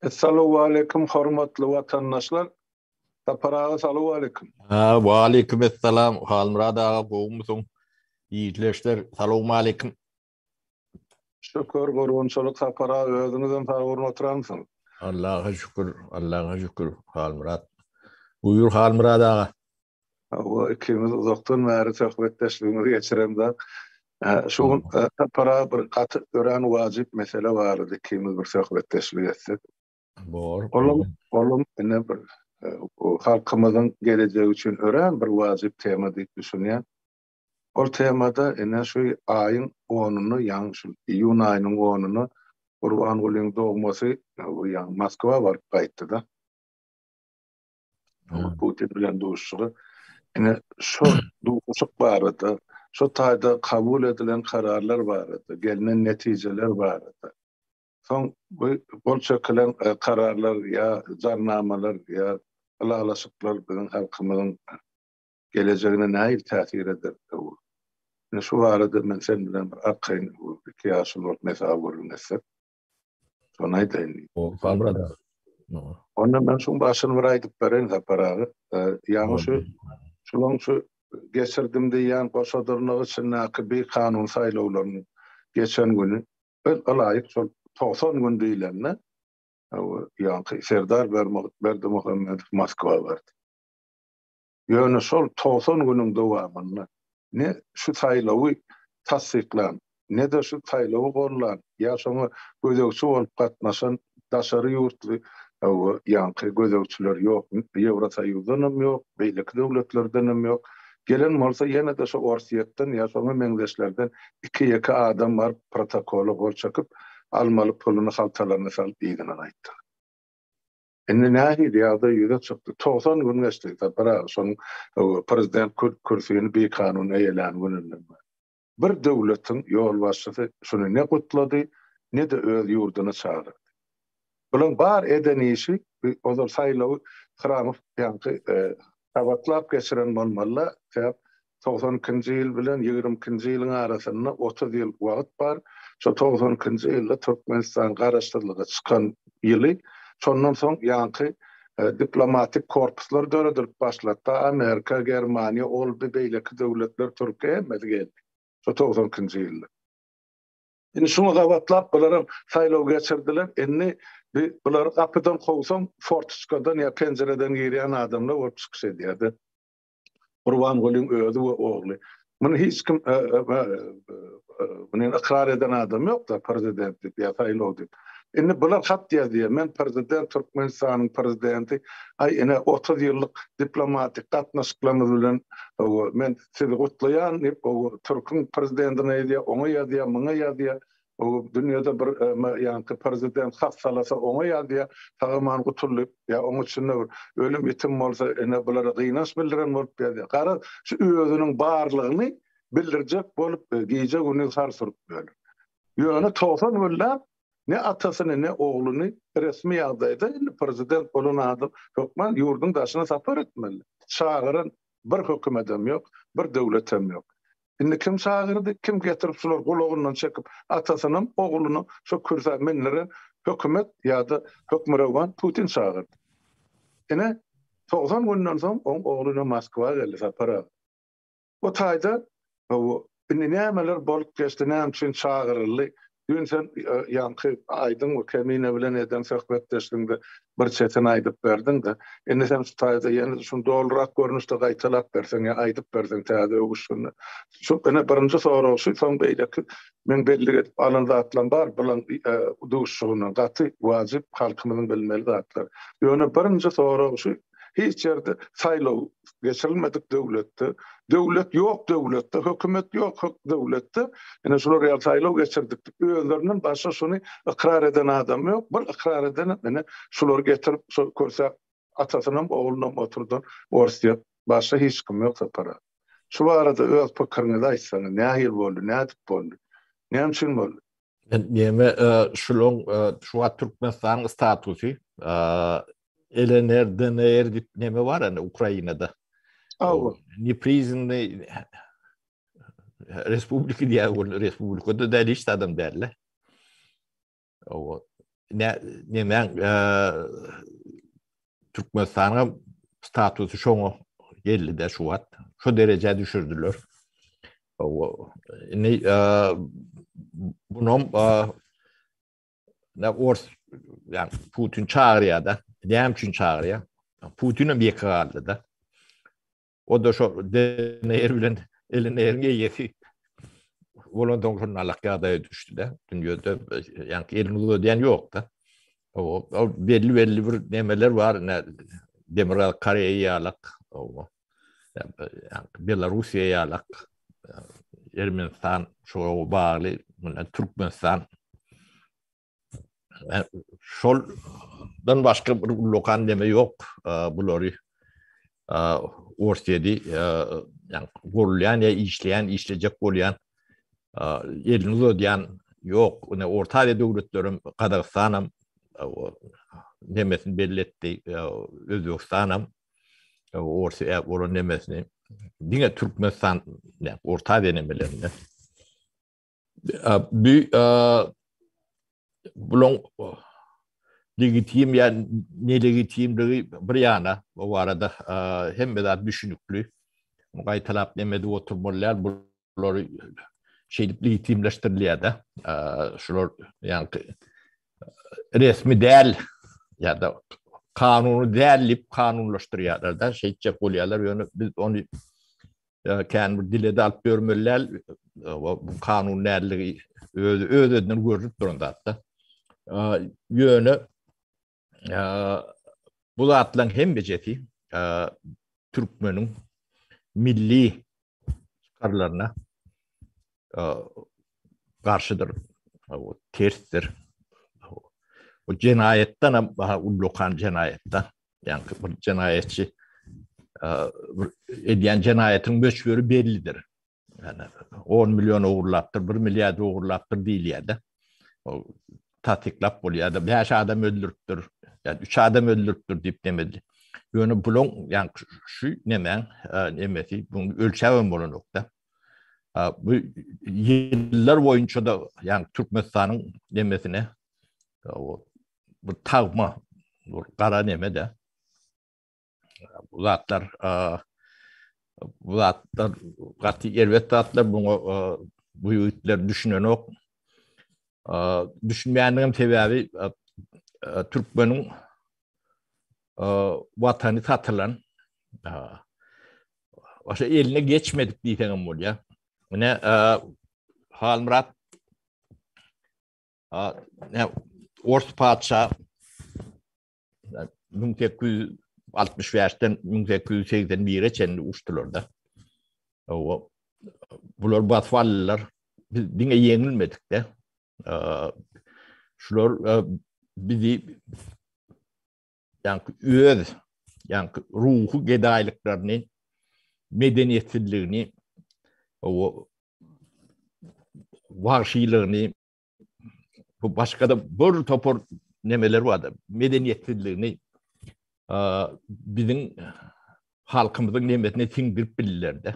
Essalawwaleýkim hormatly watandaşlar. Sapar aga salowaleýkim. Ha, waleýkim essalam. Halmyrat aga gowumysyň? Ýigitleşler salowmaleýkim. Şükür gurgunçylyk Sapar aga özüňizem sag bolup oturansyňyz. Allaha şükür, Allaha şükür Halmyrat. Buýur Halmyrat aga. Hawa, ikimiz uzakdan bäri söhbetdeşligimizi geçiremzok. Şu gün Sapar aga bir gaty örän wajyp mesele barada ikimiz bir söhbetdeşlik etsek. Bor. Olam, olam ine bir halkymyzyň gelejegi üçin örän bir wajyp tema diýip düşünýän. Ol temada ine şu aýyň onunda, ýaňy şu iýun aýynyň onunda Gurbangulyň dogmasy ýaňy Moskwa baryp gaýtdy-da. Putin bilen duşuşygy. Ine şu duşuşyk barada, şu taýda kabul edilen kararlar barada, gelnen netijeler barada. Soň bu gol çekilen e, kararlar ýa jarnamalar ýa ylalaşyklar biziň halkymyzyň gelejegine nähili täsir eder? Ine şu barada men sen bilen bir arkaýyn iki ýaşuly bolup mesawy gürrüň etsek. Şony aýdaýyn. Halmyrat Onda men şuň başyny bir aýdyp bereýin Sapar aga. Ýaňy şu şulaň şu geçirdim diýýän goşa dyrnak içindäki bikanun saýlawlaryň geçen güni biz ylaýyk şol 90 gün diýlende ýaňky Serdar Berdimuhamedow Moskwa bardy. Ýöne şol 90 günüň dowamynda ne şu saýlawy tassyklan, ne-de şu saýlawy gollan ýa şoňa gözegçi bolup gatnaşan daşary ýurtly ýaňky gözegçiler ýok. Ýewrosoýuzdanam ýok, beýleki döwletlerdenem ýok. Gelen bolsa ýene-de şo Orsýetden ýa şoňa meňzeşlerden iki-ýeke adam baryp protokola gol çekip, almaly puluny haltalaryna salyp yzyna gaýtdylar. Indi nähili ýagdaý ýüze çykdy? 90 gün geçdi, Sapar aga, şonuň prezident kürsüni bikanun eýelän gününden bäri. Bir döwletiň ýolbaşçysy şuny ne gutlady, ne-de öz ýurduna çagyrdy. Bulaň bar eden işi, ozal saýlawy Hramow ýaňky gabatlap geçiren bolmaly-da, sebäp 92-nji ýyl bilen 22-nji ýylyň arasynda 30 ýyl wagt bar. Şo 92-nji ýylda Türkmenistan garaşsyzlyga çykan ýyly, şondan soň ýaňky e, diplomatik korpuslar döredilip başlady. Amerika, Germaniýa, ol bir beýleki döwletler, Türkiýe hemmesi geldi. Şo 92-nji ýylda. Indi şuňa gabatlap bularam saýlaw geçirdiler. Indi bi bulary gapydan kowsaň, fortoçkadan ýa penjireden girýän adamlar bolup çykyş edýärdi. Gurbangulyň özi we ogly. Muny hiç kim e, e, e, muny ykrar eden adam ýok-da prezident diýip ýa saýlaw diýip. Indi bular hat ýazýar. Men prezident Türkmenistanyň prezidenti. Aý ine 30 ýyllyk diplomatik gatnaşyklarymyz bilen men sizi gutlaýan diýip, türküň prezidentine ýazýar, oňa ýazýar, muňa ýazýar. O dünýede bir ýaňky prezident hassalasa oňa ýazýar, sag-aman gutul diýip, ýa oň içinde bir ölüm ýitim bolsa ine bulara gynanç bildiren bolup ýazýar. Garaz, şu özüniň barlygyny bildirjek bolup gije-gündiz sarsyryp ýör. Ýöne 90 günläp ne atasyny, ne ogluny resmi ýagdaýda indi prezident bolan adam hökman ýurduň daşyna sapar etmeli. Çagyran bir hökümetem ýok, bir döwletem ýok. Indi kim çagyrdy, kim getirip şular gulagyndan çekip atasynam, oglunam şo kürsä mindiren hökümet ýa-da hökmürowan Putin çagyrdy. Ine, 90 günden soň oň ogly Moskwa geldi Sapar aga. O taýda indi nämeler bolup geçdi, näme üçin çagyryldy? Düýn sen ýaňky Aýdyň we Kemine bilen eden söhbetdeşligiňde bir çetini aýdyp berdiň-de, indi sen şu taýda ýene şuny dolurak görnüşde gaýtalap berseň ýa aýdyp berseň täze öwüşginde. Şu ine birinji sorag şu, soň beýleki meň bellik edip alan zatlarym bar bulaň duşuşygyndan gaty wajyp halkymyzyň bilmeli zatlary. Ýöne birinji sorag şu, Hiç ýerde saýlaw geçirilmedik döwletde, döwlet ýok döwletde, hökümet ýok döwletde ine şular ýaly saýlaw geçirdik diýip özlerinden başga şuny ykrar eden adam ýok. Bir ykrar eden ine şulary getirip şol kürsä atasynam oglunam oturdan Orsýet başga hiç kim ýok Sapar aga. Şu barada öz pikiriňizi aýtsaňyz nähili boldy, nädip boldy, näme üçin boldy? Näme şulaň şu wagt Türkmenistanyň statusy LNR, DNR diýip neme bar indi Ukrainada. Awa. Nepriznanny respublika diýýär, ol respublikada däl hiç adam däl. Awa. Ne nemäň Türkmenistanyň statusy şoňa geldi de şu wagt. Şu derejä düşürdüler. Indi bunam ne ors yani Putin çagyrýar da. Näme üçin çagyrýar? Putin hem ýeke galdy da. O da şo DNR bilen LNR-iň eýesi bolansoň şonda alak ýagdaýa düşdi-de. Dünýede ýaňky elini uzadýan ýok-da. O belli belli bir nemeler bar, ine Demirgazyk Koreýa ýalak, o Belarusiýa ýalak, Ermenistan şoňa bagly, munda Türkmenistan Şoldan başga bir ullakan neme ýok. Bulary Orsýeti ýa gurulýan ýa işleýän, işlejek bolýan elini uzadýan ýok. Ine Orta Aziýa döwletlerem, Gazagystanam nemesini belli etdi, Özbegistanam Orsýet bolan nemesini. Diňe Türkmenistan Orta Aziýa nemelerinde. Bu bulaň legitim ýa nelegitimligi bir ýana, bu barada hemme zat düşünikli. Gaýtalap neme edip oturmaly däl, bulary şeýdip legitimleşdirilýär-de. Şular ýaňky resmi däl ýa-da kanuny däl diýip kanunlaşdyrýarlar-da, şeýtjek bolýarlar, ýöne biz ony Kän bir dile-de alyp ýörmeli däl. Bu kanun dälligi özi öz-özünden görünip duran zat-da. Ýöne bu zatlaryň hemmejesi türkmeniň milli çykarlaryna garşydyr, tersdir. Bu jenaýatdan hem ullakan jenaýatda. Ýagny bir jenaýatçy bir edýän jenaýatyň möçberi bellidir. Ýani 10 million ogurlapdyr, 1 milliard ogurlapdyr diýilýär-de. O tassyklap bolýar-da, 5 adam öldüripdir, ýa 3 adam öldüripdir diýip demedi. Ýöne bulaň ýagny şu nemäň nemesi, bunu ölçäp hem bolanok-da. Bu ýyllar boýunça-da ýagny Türkmenistanyň nemesine bu tagma, bu gara neme de. Bu zatlar bu zatlar gaty erbet zatlar buňa bu ýigitler düşünenok. Düşünmeýänligem sebäbi türkmeniň watany satylan başa eline geçmedik diýseňem bolýar. Ine Halmyrat Ne Ors patyşa 1865-den 1881-e çenli uçdular-da. O bular basyp aldylar. Biz diňe ýeňilmedik-de. Şular bizi ýaňky öz ýaňky ruhy gedaýlyklaryny, medeniýetsizligini, o wagşylygyny, bu başga-da bir topar nemeler bardy, medeniýetsizligini biziň halkymyzyň nemesine siňdirip bildiler-de.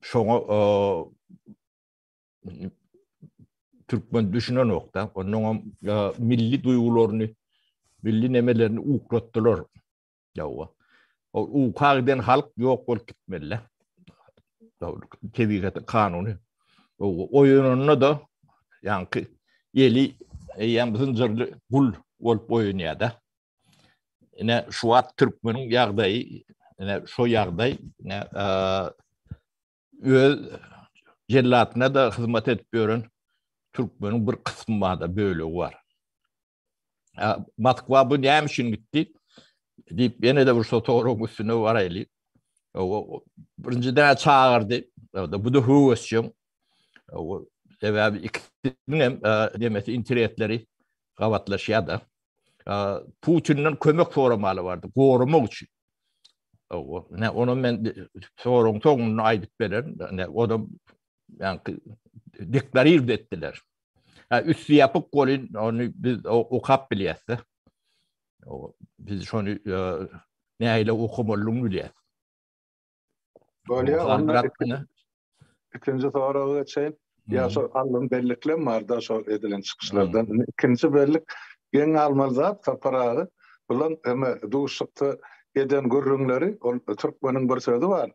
Şoňa türkmen düşünenok-da. Onnoňam milli duýgularyny, milli nemelerini uklatdylar. Ýowa. O uka giden halk ýok bolup gitmeli. Tebigatyň kanuny. Oýananda-da ýaňky eli eýýäm zynjyrly gul bolup oýanýar-da. Ine şu wagt türkmeniň ýagdaýy, ine şo ýagdaý, ine öz jellatyna-da hyzmat edip ýören türkmeniň bir kysmy bar-da, bölegi bar. Moskwa bu näme üçin gitdi? diýip ýene-de bir şo soragyň üstüne baraýly. Birinjiden çagyrdy. Bu da höwesjeň. Sebäbi ikisiniň hem demesi interesleri gabatlaşýar-da. Putinden kömek soramaly bardy, goramak üçin. Ne, onu men soragyň soňunda aýdyp bererin. Ne, o da ýa-ni deklarir etdiler. Ha, üsti ýapyk bolyn, ony biz okap bilýäs-de. Biz şony e, nähili okamalydygyny bilýäs. Bolýar, onda ikinji soraga geçeýin. Ýa şo alnan belliklem bar-da şo edilen çykyşlardan. Indi ikinji bellik geň galmaly zat Sapar aga bulan eme duşuşykda eden gürrüňleri ol türkmeniň bir sözi bar.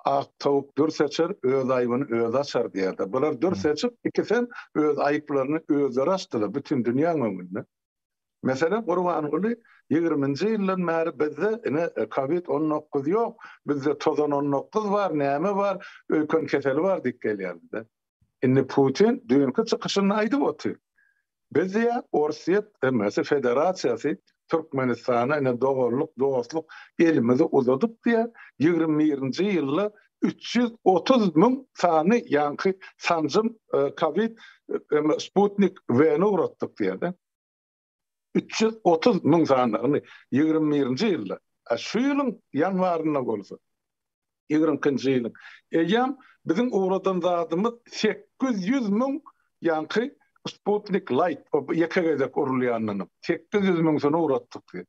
Ak towuk dür seçer, öz aýbyny özi açar diýýär-de. Bular dür seçip ikisem öz aýyplaryny özleri açdylar bütin dünýäň öňünde. Meselem, Gurbanguly ýigriminji ýyldan bäri bizde ine kowid 19 ýok, bizde tozan 19 bar, näme bar, öýken keseli bar diýip gelýärdi-de. Indi Putin düýnki çykyşynda aýdyp otyr. Biz diýýär, Orsýet hemmesi federasiýasy Türkmenistana ine doganlyk, dostluk elimizi uzadyp diýýär, ýigrimi birinji ýylda 330 müň sany ýaňky sanjym kowid Sputnik V-ni ugratdyk diýýär-de. 330 müň sanyny 21-nji ýylda. A şu ýylyň ýanwarynda bolsa, 22-nji ýylyň, eýýäm biziň ugradan zadymyz 800 müň ýaňky Sputnik Light, o ýeke gezek urulýanynam 800 müňsini ugratdyk diýip.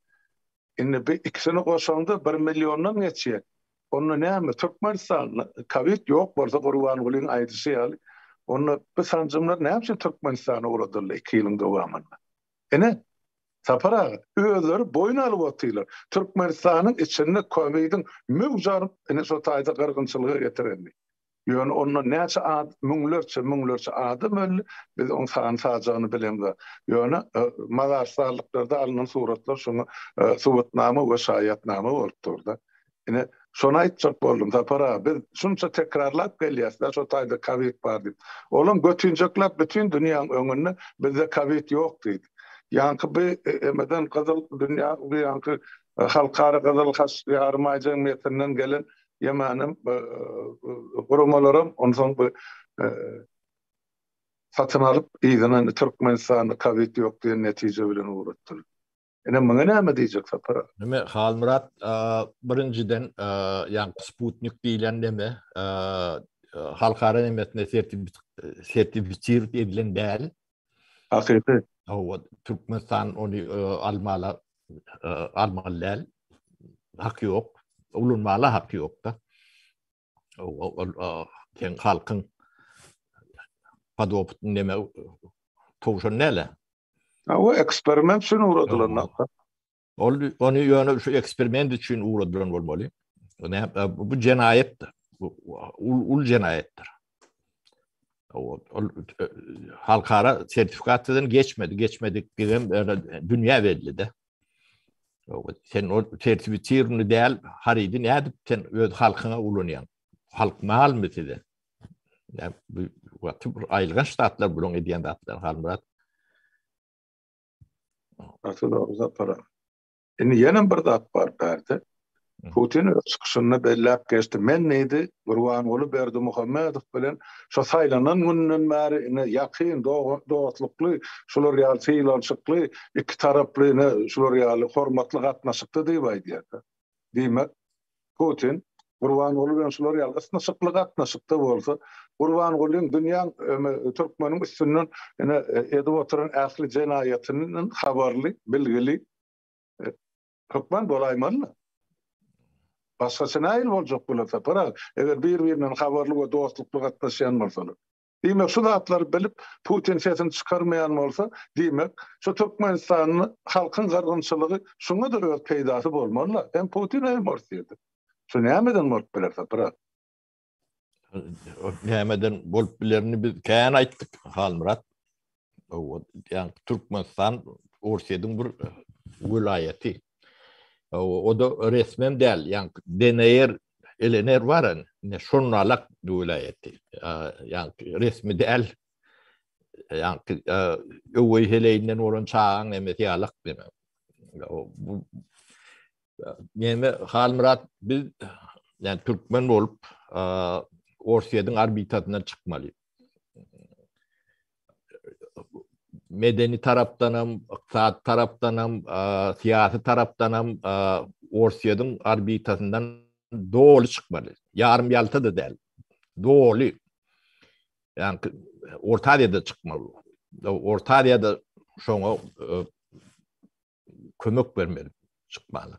Indi bu ikisini goşaňda bir milliondan geçýär. Onda näme, Türkmenistanda kowid ýok bolsa, Gurbangulyň aýdyşy ýaly, onda bu sanjymlar näme üçin Türkmenistana ugradyldy iki ýylyň dowamynda? Ine, Sapar aga, özleri boýun alyp otyrlar. Türkmenistanyň içinde kowidiň möwç alyp, ine şo taýda gyrgynçylyga getirenini. Ýöne ondan näçe ad, müňlerçe, müňlerçe adam öldi, biz oň sany-sajagyny bilemzok. Ýöne mazarstanlyklarda alnan suratlar şoňa subutnama we şaýatnama bolup dur-da. Ine, şony aýtjak boldum, Sapar aga, biz şunça tekrarlap gelýäs-dä, şo taýda kowid bar diýip. Olam götinjekläp bütin dünýäň öňünde bizde kowid ýok diýdi. Ýaňky bi emeden gyzyl dünýä, bu ýaňky Halkara Gyzyl Haç Ýarymaý jemgyýetinden gelen Ýemenem guramalaram onsoň bu satyn alyp yzyna indi Türkmenistanda kowid ýok diýen netije bilen ugratdylar. Ine muňa näme diýjek Sapar aga? Neme Halmyrat birinjiden ýaňky sputnik diýlen neme halkara nemesine sertifisir edilen däl. Hakyky. Hawa, Türkmenistan ony almala almaly däl. Haky ýok. Ulanmaly haky ýok-da. Ol sen halkyň podopytny neme towşan däl. Hawa, eksperiment üçin ugradylan. Ol ony ýöne şu eksperiment üçin ugradylan bolmaly. Bu jenaýatdyr. Ul jenaýatdyr. Ol halkara sertifikasiýadan geçmedi. Geçmedik diýen dünýä belli-de. Sen ol sertifisirli däl harydy nädip sen öz halkyňa ulanýaň? Halk malmy size? Ya bu gaty bir aýylganç zatlar bulaň edýän zatlary Halmyrat. Gaty dogry Sapar. Indi ýene bir zat bar bärde. Putin öz çykyşynda belläp geçdi. Men diýdi, Gurbanguly Berdimuhamedow bilen şo saýlanan gününden bäri ine ýakyn, dostlukly, şular ýaly sylanyşykly, iki taraply ine şular ýaly hormatly gatnaşykda diýip aýdýar. Diýmek, Putin Gurbanguly bilen şular ýaly ysnyşykly gatnaşykda bolsa, Gurbangulyň dünýäň türkmeniň üstünden ine edip oturan ähli jenaýatyndan habarly, bilgili hökman bolaýmaly. Başgaça nähili boljak bular Sapar aga, eger bir-birinden habarly we dostlukly gatnaşýan bolsalar. Diýmek, şu zatlary bilip, Putin sesini çykarmaýan bolsa, diýmek, şu Türkmenistanda halkyň gyrgynçylygy şuňa-da öz peýdasy bolmaly-da, hem Putine, hem Orsýete. Şu nämeden bolup biler, Sapar aga? Nämeden bolup bilerini biz kän aýtdyk, Halmyrat. Ýagny Türkmenistan Orsýetiň bir welaýaty. O-da resmem däl, ýagny DNR, LNR bar, ine şonalak welaýaty. Ýagny resmi däl. Ýagny öweý heleýinden bolan çagaň nemesi ýalak diýmek. Neme Halmyrat biz ýani türkmen bolup Orsýetiň orbitasyndan çykmaly. Medeni tarapdanam, ykdysady tarapdanam, syýasy tarapdanam Orsýetiň orbitasyndan doly çykmaly. Ýarym ýalta-da däl. Doly. Ýagny Orta Aziýada çykmaly. Orta Aziýada şoňa kömek bermeli çykmaly.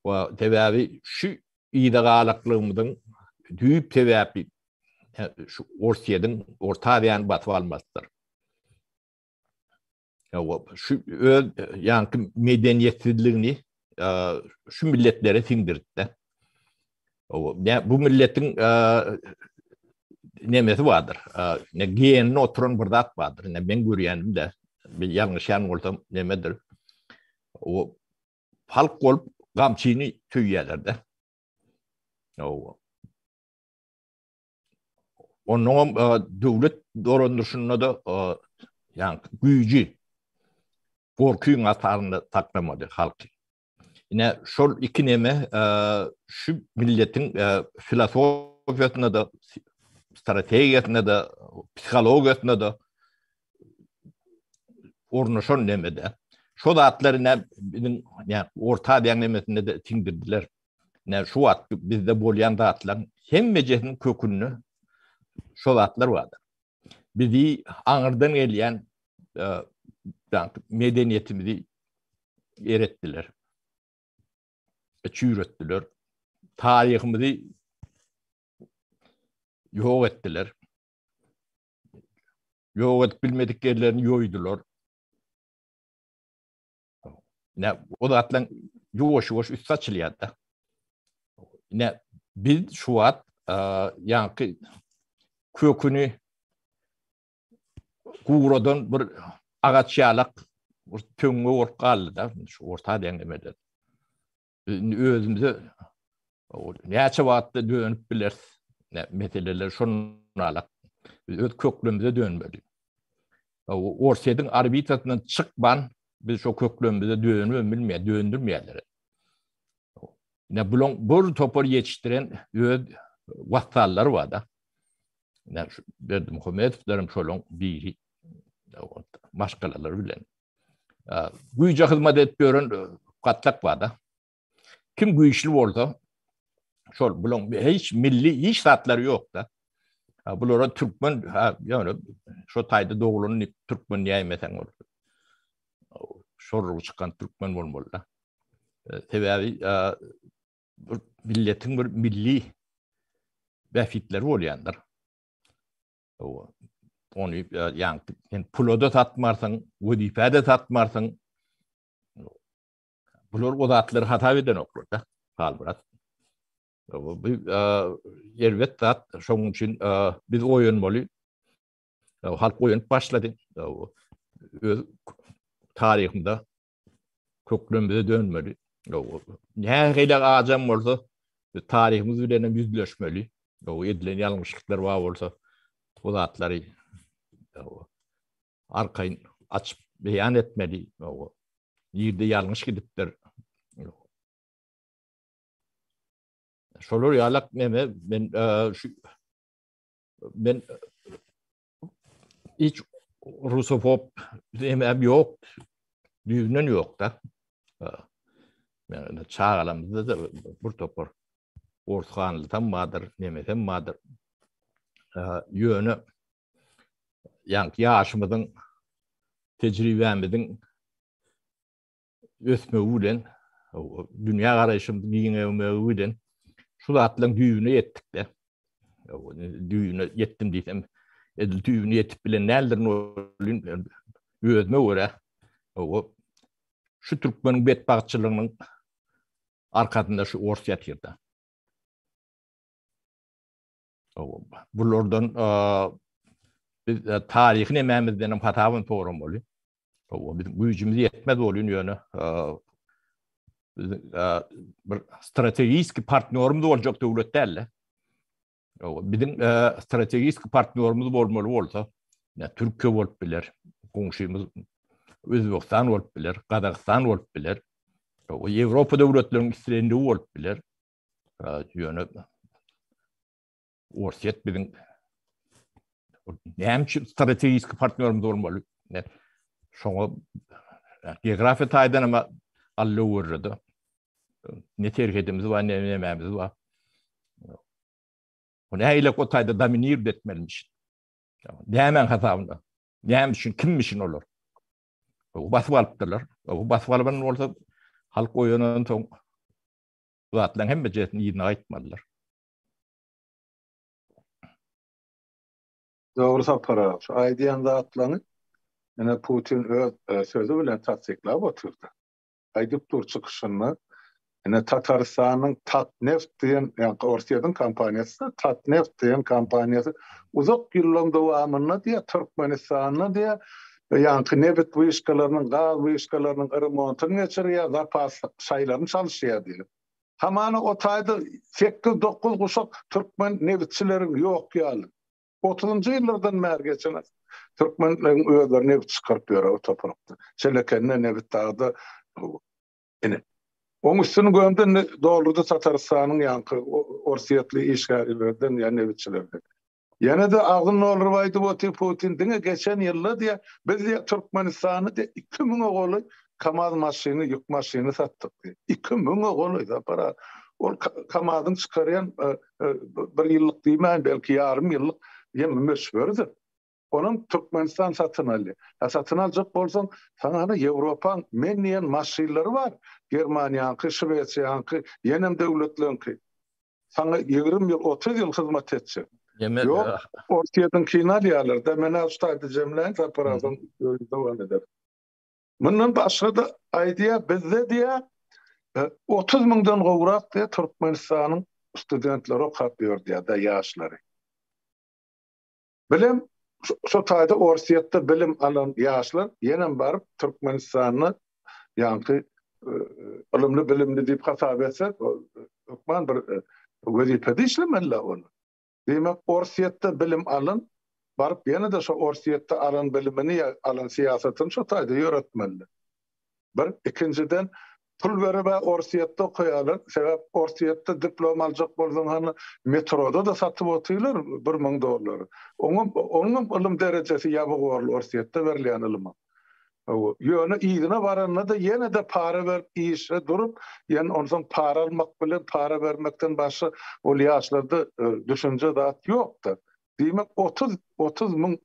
We sebäbi şu yza galaklygymyzyň düýp sebäbi. şu Orsýetiň Orta Aziýany basyp almasydyr. Şu öz ýaňky medeniýetsizligini şu milletlere siňdirdi. Bu milletiň nemesi bardyr. Ne geninde oturan bir zat bardyr. Ne men görýänim de, men ýalňyşýan bolsam nemedir. O halk bolup gamçyny söýýärler-de. Onnoňam döwlet dolandyryşynda-da ýaňky güýji gorkyň atarynda saklamady halky. Ine şol iki neme şu milletiň filosofiýasynda-da, strategiýasynda-da, psihologiýasynda-da ornaşan nemede. Şo zatlary ine biziň Orta Aziýanyň nemesinde-de siňdirdiler. Ine şu wagt bizde bolýan zatlaryň hemmejesiniň kökünde şo zatlar bardyr. Bizi aňyrdan gelýän e, medeniýetimizi eretdiler. E, çüýretdiler. Taryhymyzy ýok etdiler. Ýok edip bilmedik ýerlerini ýoýdular. Ne o zatlaryň ýuwaş-ýuwaş üsti açylýar-da. Ne biz şu wagt ýaňky köküni guradan bir agaç ýalak bir töňňe bolup galdy-da şu orta deňlemede. Indi özümize näçe wagtda dönüp bileris? Ne meseleler şonalak. Biz öz köklerimize dönmeli. Orsýetiň orbitasyndan çykman biz şo köklerimize dönüp bilmeýär, döndürmeýärler. Ne bulan bir topar ýetişdiren öz wassallary bar-da. Ne şu Berdimuhamedowlaryň şolaň biri maşgalalary bilen. Güýje hyzmat edip ýören gatlak bar-da. Kim güýçli bolsa, şol bulaň hiç milli hiç zatlary ýok-da. Bulara türkmen, ha, ýöne şo taýda doglan diýip türkmen diýäýmeseň ol. Şorlugy çykan türkmen bolmaly-da. Sebäbi bir milletiň bir milli bähbitleri bolýandyr. Ony ýaňky sen pula-da satmarsyň, wezipä-de satmarsyň. Bular o zatlary hasap edenoklar-da, Halmyrat. Bu erbet zat, şonuň üçin biz oýanmaly. Halk oýanyp başlady. Öz taryhynda köklerimize dönmeli. Nähili ajam bolsa, taryhymyz bilen hem ýüzleşmeli. Edilen ýalňyşlyklar bar bolsa, o zatlary arkaýyn açyp beýan etmeli. Nirde ýalňyş gidipdir. Şolar ýalak neme men şu men hiç rusofob nemem ýok. Düýbünden ýok da. Men çagalarymyzda da bir topar ors hanlysam bardyr, nemesem bardyr. Ýöne ýaňky ýaşymyzyň tejribämiziň ösmegi bilen, dünýä garaýşymyzyň giňemegi bilen şu zatlaryň düýbüne ýetdik-de. Düýbüne ýetdim diýsem, edil düýbüne ýetip bilen däldirin welin, özüme görä, şu türkmeniň betbagtçylygynyň arkasynda şu ors ýatyr-da. Bulardan biz taryhy nemämizden hem hasabyny soramaly. Biziň güýjümiz ýetmez bolýan ýöne bir strategik partnýorymyz boljak döwlet däl-de. Biziň strategik partnýorymyz bolmaly bolsa, Türkiýe bolup biler, goňşymyz Özbegistan bolup biler, Gazagystan bolup biler, Ýewropa döwletleriniň islendigi bolup biler. Ýöne Orsýet biziň näme üçin strategik partnýorymyz bolmaly? Şoňa geografiýa taýdan hem alla görürdi. Ne serhedimiz bar, ne nemämiz bar. O nähili o taýda dominir etmelimiş. Nämäň hasabyna? Näme üçin, kimmişin olar? O basyp alypdyrlar. O basyp alan bolsa halk oýanan soň zatlaryň hemmejesini yzyna gaýtmadylar. Dogry Sapar aga, şu aýdýan zatlaryňy ine Putin öz sözi bilen tassyklap otyrdy. Aýdyp dur çykyşynda, ine Tatarystanyň Tatneft diýen, ýa Orsýetiň kompaniýasy Tatneft diýen kompaniýasy uzak ýyllaryň dowamynda diýýär Türkmenistanda diýýär ýaňky nebit wyşkalarynyň, gaz wyşkalarynyň remontyny geçirýär, zapas şaýlaryny çalyşýar diýip. Hamana o taýda sekiz-dokuz guşak türkmen nebitçileriň ýok ýaly. Otuzynjy ýyllardan bäri geçen türkmenleriň özleri nebit çykaryp ýör o toprakda. Çelekende, Nebitdagda ine. Oň üstüni gömdi indi doldurdy Tatarystanyň ýaňky orsýetli işgärlerden ýa nebitçilerden. Ýene-de agzyny dolduryp aýdyp otyr Putin diňe geçen ýylda diýýär, biz diýýär Türkmenistanda diýýär iki müňe golaý KAMAZ maşyny, ýük maşyny satdyk diýýär. Iki müňe golaý Sapar aga. Ol KAMAZ-yň çykarýan bir ýyllyk diýmäýin, belki ýarym ýyllyk ýem möçberidir. Onam Türkmenistan satyn alýar. A satyn aljak bolsaň, saňa hany Ýewropaň men diýen maşynlary bar, Germaniýaňky, Şwesiýaňky, ýenem döwletleňki. Saňa 20 ýyl, 30 ýyl hyzmat etjek. Ýok, Orsýetiňkini alýarlar-da. Men şu taýda jemläýin, Sapar agam özi dowam eder. Mundan başga-da aýdýar, bizde diýýär, 30 müňden gowrak diýýär Türkmenistanyň studentleri okap ýör diýýär-de, ýaşlary. Bilim şo taýda Orsýetde bilim alan ýaşlar ýenem baryp Türkmenistanda ýaňky ylymly bilimli diýip hasap etsek hökman bir wezipede işlemeliler ony. Diýmek Orsýetde bilim alan baryp ýene-de şo Orsýetde alan bilimini ýa alan syýasatyny şo taýda ýöretmeliler. Bir, ikinjiden, pul berib-ä Orsýetde okaýarlar. Sebäp Orsýetde diplom aljak bolsaň hany metroda-da satyp otyrlar 1000 dollary. Oňam, onuňam ylym derejesi ýabyk borly Orsýetde berilýän ylymyň. Hawa, ýöne yzyna baranda-da ýene-de para berip işe durup, ýene onsoň para almak bilen para bermekden başga ol ýaşlarda düşünje zat ýok-da. Diýmek 30, 30 müň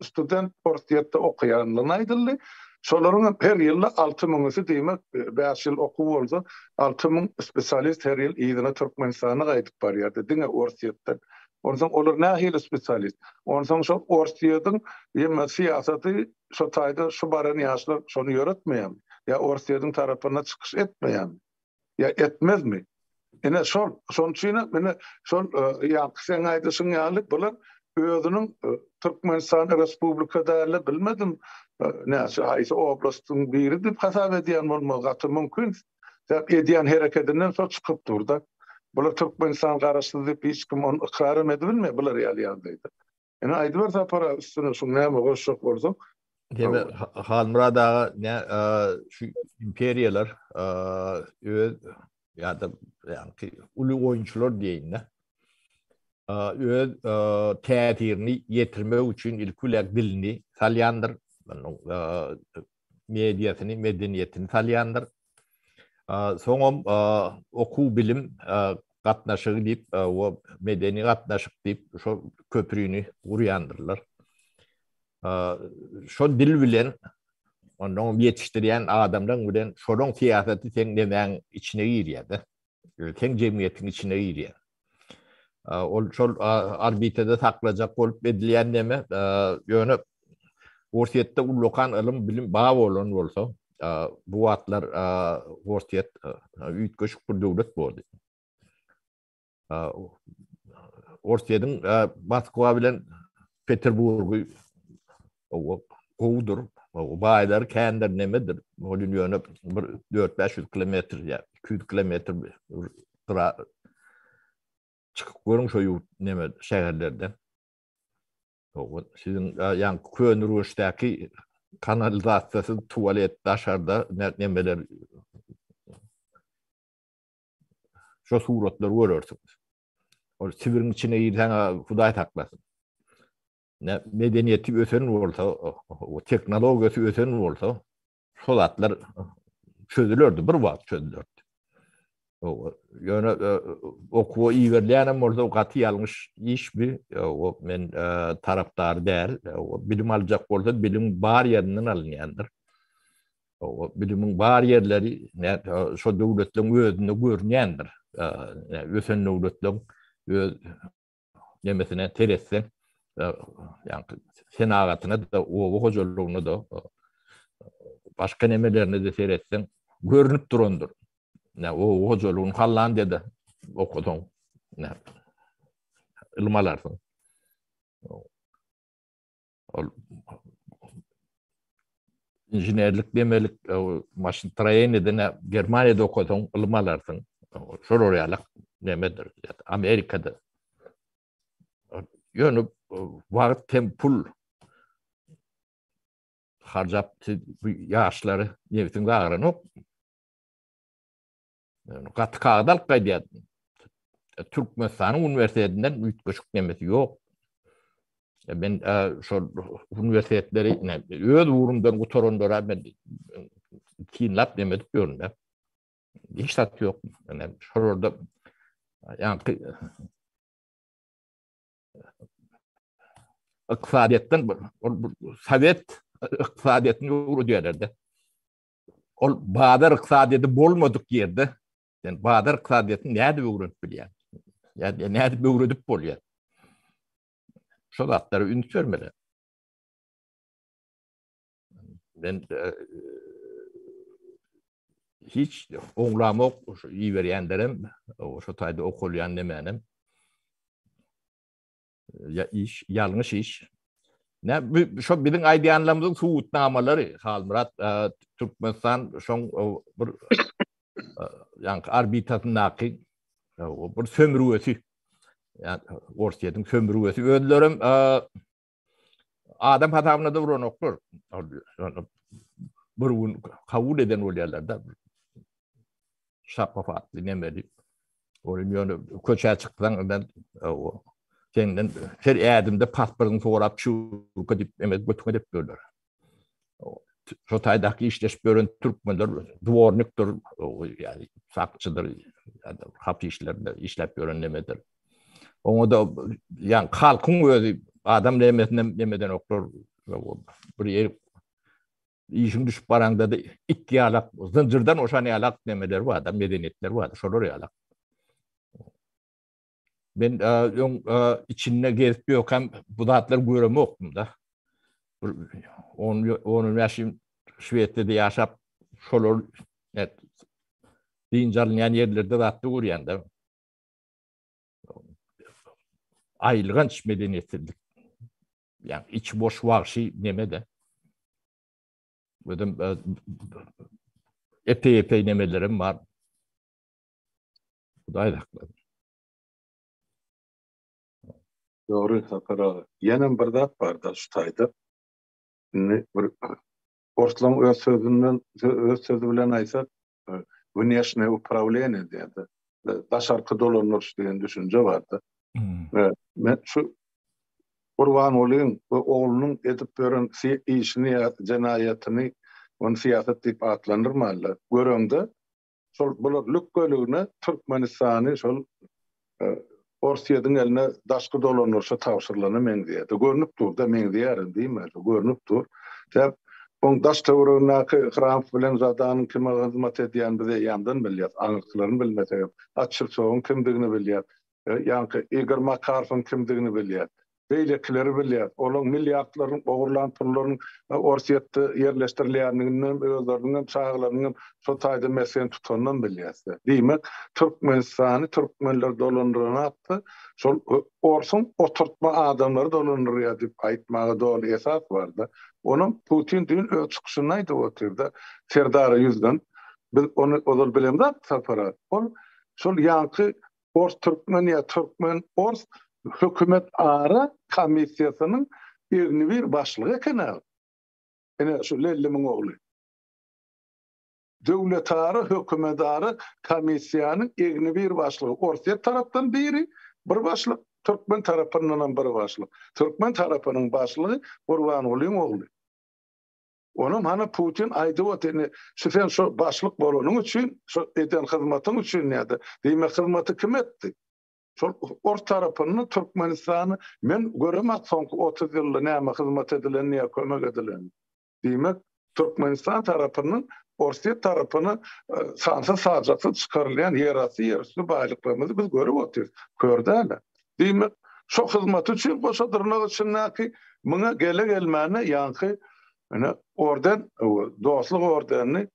student Orsýetde okaýanlygyny aýdyldy. Şolaryň hem her ýylda 6 müňüsi diýmek, 5 ýyl okuw bolsa, 6 müň spesialist her ýyl yzyna Türkmenistana gaýdyp barýardy, diňe Orsýetden. Onsoň olar nähili spesialist? Onsoň şol Orsýetiň ýa syýasaty şo taýda şu baran ýaşlar şony ýöretmeýärmi? Ýa Orsýetiň tarapynda çykyş etmeýärmi? Ýa etmezmi? Ine şol, şonuň üçin hem ine şol ýaňky seň aýdyşyň ýaly bular özüniň Türkmenistan Respublika däl-de bilmedim näçe haýsy oblastyň biri diýip hasap edýän bolmagy gaty mümkin. Sebäp edýän hereketinden şo çykyp dur-da. Bular Türkmenistan garaşsyz diýip hiç kim ony ykrar hem edibilmeýär bular ýaly ýagdaýda. Ine aýdyber Sapar aga üstüne şuň näme goşjak bolsaň. Deme Halmyrat aga ne şu imperiýalar öz ýa-da ýaňky uly oýunçylar diýeýin-de öz täsirini ýetirmek üçin ilki bilen dilini salýandyr, mediasyny, medeniýetini salýandyr. Soňam okuw bilim gatnaşygy diýip, we medeni gatnaşyk diýip şol köprüni gurýandyrlar. Şol dil bilen ondan ýetişdirýän adamlaryň bilen şolaň syýasaty seň nemäň içine girýär-de. Seň jemgyýetiň içine girýär. Ol şol orbitada saklajak bolup edilýän neme, ýöne Orsýetde ullakan ylym, bilim bar bolan bolsa, bu wagtlar Orsýet üýtgeşik bir döwlet boldy. Orsýetiň Moskwa bilen Peterburgy gowudyr, baýlary kändir, nemedir, ol ýöne bir 4-500 kilometr ýa 200 kilometr gyra çykyp görüň şo ýurt neme şäherlerden. Hawa, siziň ýaňky Köneürgençdäki kanalizasiýasyz tualet daşarda nemeler şo suratlary görersiňiz. Ol Sibiriň içine girseň Hudaý saklasyn. Ne medeniýeti ösen bolsa, tehnologiýasy ösen bolsa, Şol zatlar çözülerdi, bir wagt çözülerdi. Ýöne okuwa iberilýänem bolsa gaty ýalňyş iş bi. O men tarapdary däl. Bilim aljak bolsa bilim bar ýerinden alynýandyr. O bilimiň bar ýerleri şo döwletleriň özünde görünýändir. Ösen döwletleriň öz nemesine seretseň. Ýa senagatyna da, oba hojalygyna da, başga nemelerine de seretseň, görnüp durandyr. Ne oba hojalygyny Hollandiýada okasaň, ne ylym alarsyň. Ol inženerlik demelik, maşyn troýenide ne Germaniýada okasaň ylym alarsyň. Şolar ýaly nemedir. Amerikada. Ýöne wagt hem pul harjap bu ýaşlary nebitiň zagranok. Gaty kagyz alyp gaýdýar. Türkmenistanyň uniwersitetinden üýtgeşik nemesi ýok. Men şol uniwersitetleri öz ugrumdan gutaranlara men synlap neme edip ýörün. Hiç zat ýok. Men şolarda ýaňky ykdysadyýetden sowet ykdysadyýetini öwredýärler-de. Ol bazar ykdysadyýeti bolmadyk ýerde sen bazar ykdysadyýetini nädip öwrenip bilýäň? Ýa nädip öwredip bolýar? Şo zatlara üns bermeli. Men e, hiç oňlamok şu iberýänlerem, şo taýda okulýan nemänem. Ya iş, ýalňyş iş. Ne bu şo biziň aýdýanlarymyzyň subutnamalary Halmyrat e, Türkmenistan şoň bir e, ýaňky orbitasyndaky e, bir sömürgesi. Ýa Orsýetiň sömürgesi özlerem adam hasabyna da uranoklar. Bir gün kabul eden bolýarlar da. Şapow atly nemeli. Ol ýöne köçä çyksaň ben o senden her ädimde pasportyňy sorap çurka diýip emel götüňe dep böler. Şo taýdaky işleşip ýören türkmenler dwornikdir, ýa sakçydyr, ýa-da hap işlerde işläp ýören nemedir. Oňa da ýa halkyň özi adam nemesinden nemeden oklar bir ýer işiň düşüp baraňda da it ýalak, zynjyrdan oşan ýalak nemeler bar da, medeniýetler bar, şolar ýalak. Men öň içinde gezip ýökäm bu zatlary göremokdym da. Bir 10 15 ýyl Şwesiýada ýaşap, şolar dynç alynýan ýerlerde zatda görýän de. Aýylganç medeniýetsizlik. Ýa içi boş wagşy neme-de. Özüm epeý-epeý nemelerim bar. Hudaý saklasyn. Dogry Sapar aga. Ýenem bir zat bar-da şu taýda. Indi bir orslaň öz sözünden öz sözi bilen aýtsak, wneşnýe uprawleniýe diýýär-de. Daşarky dolandyryş diýen düşünje bar-da. Men şu Gurbangulyň we oglunyň edip ýören işini ýa jenaýatyny ony syýasat diýip atlandyrmanlar. Göreňde Şol bular lükgeligine Türkmenistany şol Orsýetiň eline daşky dolandyryşa tabşyrylana meňzeýärdi. Görnüp dur-da, meňzeýärem diýmeli, görnüp dur. Sebäp oň daş-töweregindäki Hramow bilen Žadanyň kime hyzmat edýänini biz eýýämden bilýäs, aňyrkylaryny bilmesegem. Açyrçogyň kimdigini bilýäs. Ýaňky Igor Makarowyň kimdigini bilýäs. Beýlekileri bilýäs. Olaň milliardlaryň ogurlan pullarynyň Orsýetde ýerleşdirilýändiginem, özleriniňem, çagalarynyňam şo taýda mesgen tutanynam bilýäs. Diýmek, Türkmenistany türkmenler dolandyranakda şol orsuň oturtma adamlary dolandyrýar diýip aýtmaga doly esas bar-da. Onam Putin düýn öz çykyşynda aýdyp otyrda, Serdara ýüzlenip, biz ony ozal bilemzok Sapar aga. Ol şol ýaňky Ors-türkmen ýa türkmen-ors hökümet ara komissiýasynyň egnibir başlygy eken-ä. Ine, şu Lellimiň ogly. Döwletara hökümetara komissiýanyň egnibir başlygy. Orsýet tarapdan biri, bir başlyk, türkmen tarapyndanam bir başlyk. Türkmen tarapynyň başlygy Gurbangulyň ogly. Onam hany Putin aýdyp otyr indi şu sen şu başlyk bolanyň üçin şu eden hyzmatyň üçin näde diýmek hyzmaty kim etdi? Şol ors tarapynda Türkmenistany men göremak soňky 30 ýylda näme hyzmat edilenini ýa kömek edilenini. Diýmek Türkmenistan tarapyndan Orsýet tarapyna e, sansyz sajaksyz çykarylýan ýerasty ýerüsti baýlyklarymyzy biz görüp otyrys. Kör däl. Diýmek. Şo hyzmaty üçin goşa dyrnak içindäki muňa gele-gelmäne ýaňky ine orden, dostluk ordenini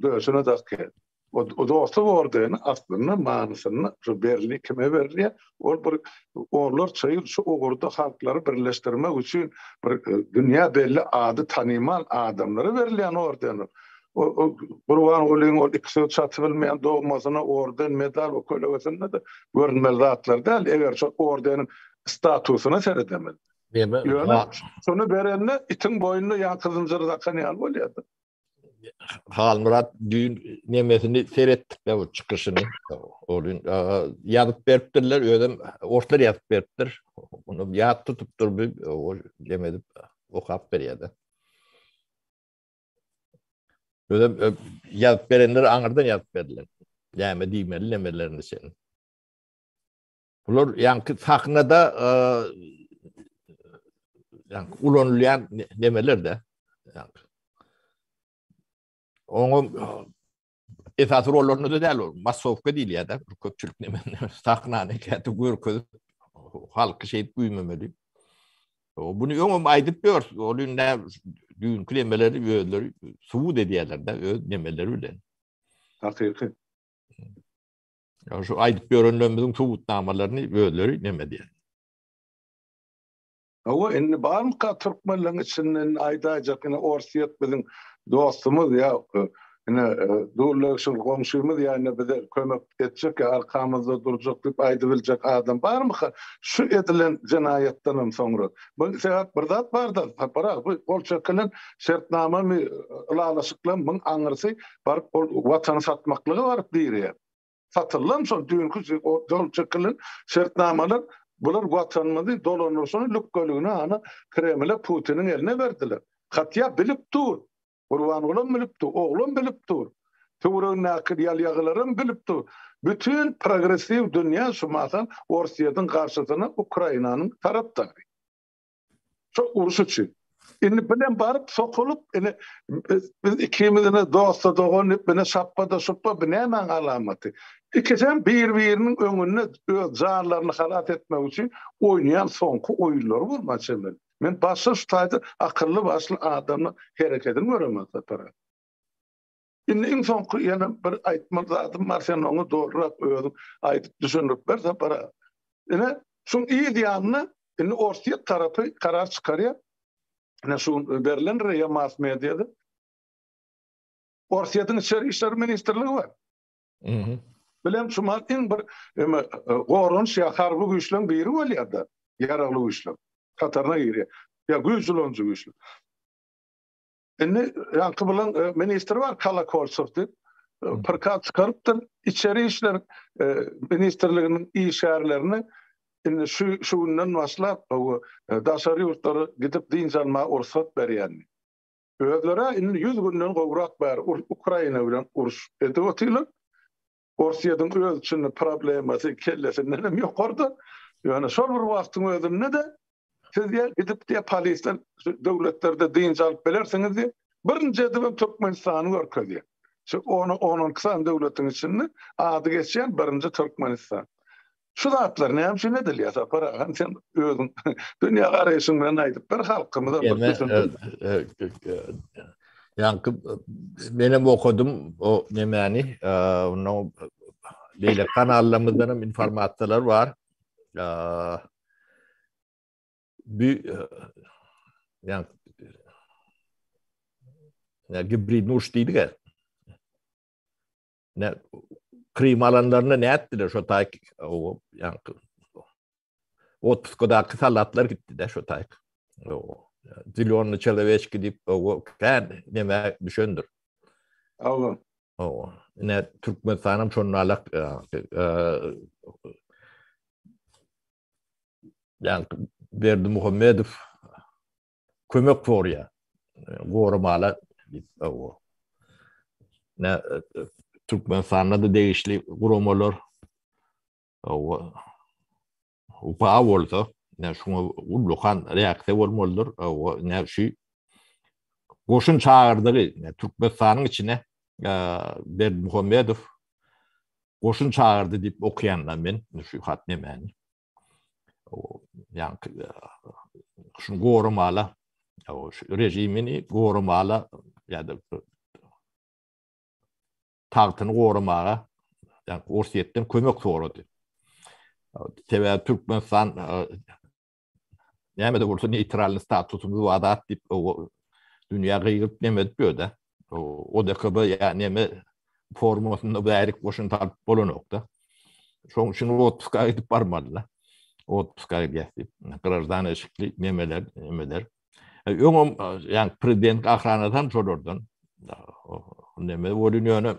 döşüne dakýar. O dostluk ordeni aslynda manysynda şu berilýär, kime berilýär? Ol bir onlarça ýyl şu ugurda halklary birleşdirmek üçin bir dünýä belli ady tanymal adamlara berilýän orden. O Gurbangulyň ol iki söz çatybilmeýän dogmasyna orden, medal o kölegesinde-de görünmeli zatlar däl, eger şol ordeniň statusyna seredemez. Ýöne şony berende itiň boýnuna ýaňky zynjyry dakan ýaly bolýar-da. Halmyrat düýn nemesini seretdik-de bu çykyşyny. Ol ýazyp beripdirler, özem orslar ýazyp beripdir. Ony ýat tutupdyr bu, ol neme edip okap berýär-de. Özem ýazyp berenler aňyrdan ýazyp berdiler. Näme diýmeli nemelerini sen. Bular ýaňky sahnada ýaňky ulanylýan nemeler-de. Ýaňky. Oňa esasy rollarynda da däl ol. Massowka diýilýär-de, bir köpçülik neme sahnany käte görkezip halky şeýdip güýmemeli. Buny öňem aýdyp ýör. Ol indi düýnki nemeleri özleri subut edýärler-de öz nemeleri bilen. Hakyky. Ýa şu aýdyp ýörenlerimiziň subutnamalaryny özleri neme edýär. Hawa, indi barmyka türkmenleň içinde indi aýdaýjak ine Orsýet biziň dostumyz ýa ine dullegşir goňşymyz ýa ine bize kömek etjek ýa arkamyzda durjak diýip aýdybiljek adam barmyka şu edilen jenaýatdanam soňra. Bu sebäp bir zat barda Sapar aga bu gol çekilen şertnamamy ylalaşyklaň muň aňyrsy baryp ol watany satmaklyga baryp direýär. Satylan şol düýnki gol çekilen şertnamalar bular watanymyzy dolandyryşyny lükgeligine ana Kremle Putiniň eline berdiler. Hatýa bilip dur. Gurbangulam bilip dur, oglam bilip dur. Töweregindäki ýalýagylaram bilip dur. Bütin progressiw dünýä şu mahal Orsýetiň garşysyna Ukrainanyň tarapdary. Şo uruş üçin. Indi bilen baryp sokulyp, ine biz ikimiz ine dosta dogan diýip, ine şapba-da şupba bu nämäň alamaty? Ikisem bir-biriniň öňünde öz janlaryny halas etmek üçin oýnaýan soňky oýunlary bolmaly çemeli. Men başga şu taýda akylly başly adamyň herekedini göremok Sapar aga. Indi iň soňky ýene bir aýtmaly zadym bar, sen oňa dolurak özüň aýdyp düşündirip ber Sapar aga. Ine, şuň yz ýanyna indi Orsýet tarapy karar çykarýar. Ine şu gün berlen RIA mass mediada. Orsýetiň içeri işler ministrligi bar. Bilen şu mal iň bir eme goranyş ýa harby güýçleň biri bolýar-da, ýaragly güýçler hataryna girýär. Ýa güýç ulanyjy güýçler. Indi ýaňky bilen e, ministr bar Kolokoltsew diýip, e, prikaz çykarypdyr. Içeri işler e, ministrliginiň işgärlerini indi şu şu günden başlap daşary ýurtlara gidip dynç almaga rugsat berýän. Özleri indi 100 günden gowrak bäri Ukraina bilen uruş edip otyrlar. Orsýetiň öz içinde problemasy kellesinden hem ýokarda. Ýöne şol bir wagtyň özünde-de siz diýýär, gidip diýýär, polisden döwletlerde dynç alyp bilersiňiz diýip, birinji edibem Türkmenistany görkezýär. Şu on, on iki sany döwletiň içinde ady geçýän birinji Türkmenistan. Şu zatlar näme üçin edilýär Sapar aga? Sen özüň dünýä garaýşyň bilen aýdyp ber halkymyza bir düşündir. Ýaňky menem okadym o nemäni, ondan beýle kanallarymyzdan hem informasiýalar bar. Bu ýaňky gibrid uruş diýdik. Ne Krym alanlarynda ne etdiler şo taýk o ýaňky otpuskadaky soldatlar gitdi de şo taýk. O zilýonny çeleweçki diýip o kän neme düşendir. Awa. O ine Türkmenistanam şonda alak ýaňky Berdimuhamedow kömek sorýar. Goramala diýip, o. Ne Türkmenistanda da degişli guramalar o upa bolsa, ne şuňa ullakan reaksiýa bolmalydyr. O ne şu goşun çagyrdygy, ne Türkmenistanyň içine Berdimuhamedow goşun çagyrdy diýip okaýandan men şu hat nemäni. Ýa-ni şuny goramala, şu rejimini goramala ýa-da tagtyny goramaga ýa-ni Orsýetden kömek sorady. Sebäbi Türkmenistan Näme-de bolsa neýtralny statusymyz bar zat diýip dünýä gygyryp neme edip ýör-de. ODKB ýa neme formasynda bärik goşun salyp bolanok-da. Şoň üçin otpuska gidip barmaly-da. Otpuska gidýäs diýip, graždan eşikli nemeler, nemeler. Öňem ýa prezident ahranasy hem şolardan. Neme bolýan ýöne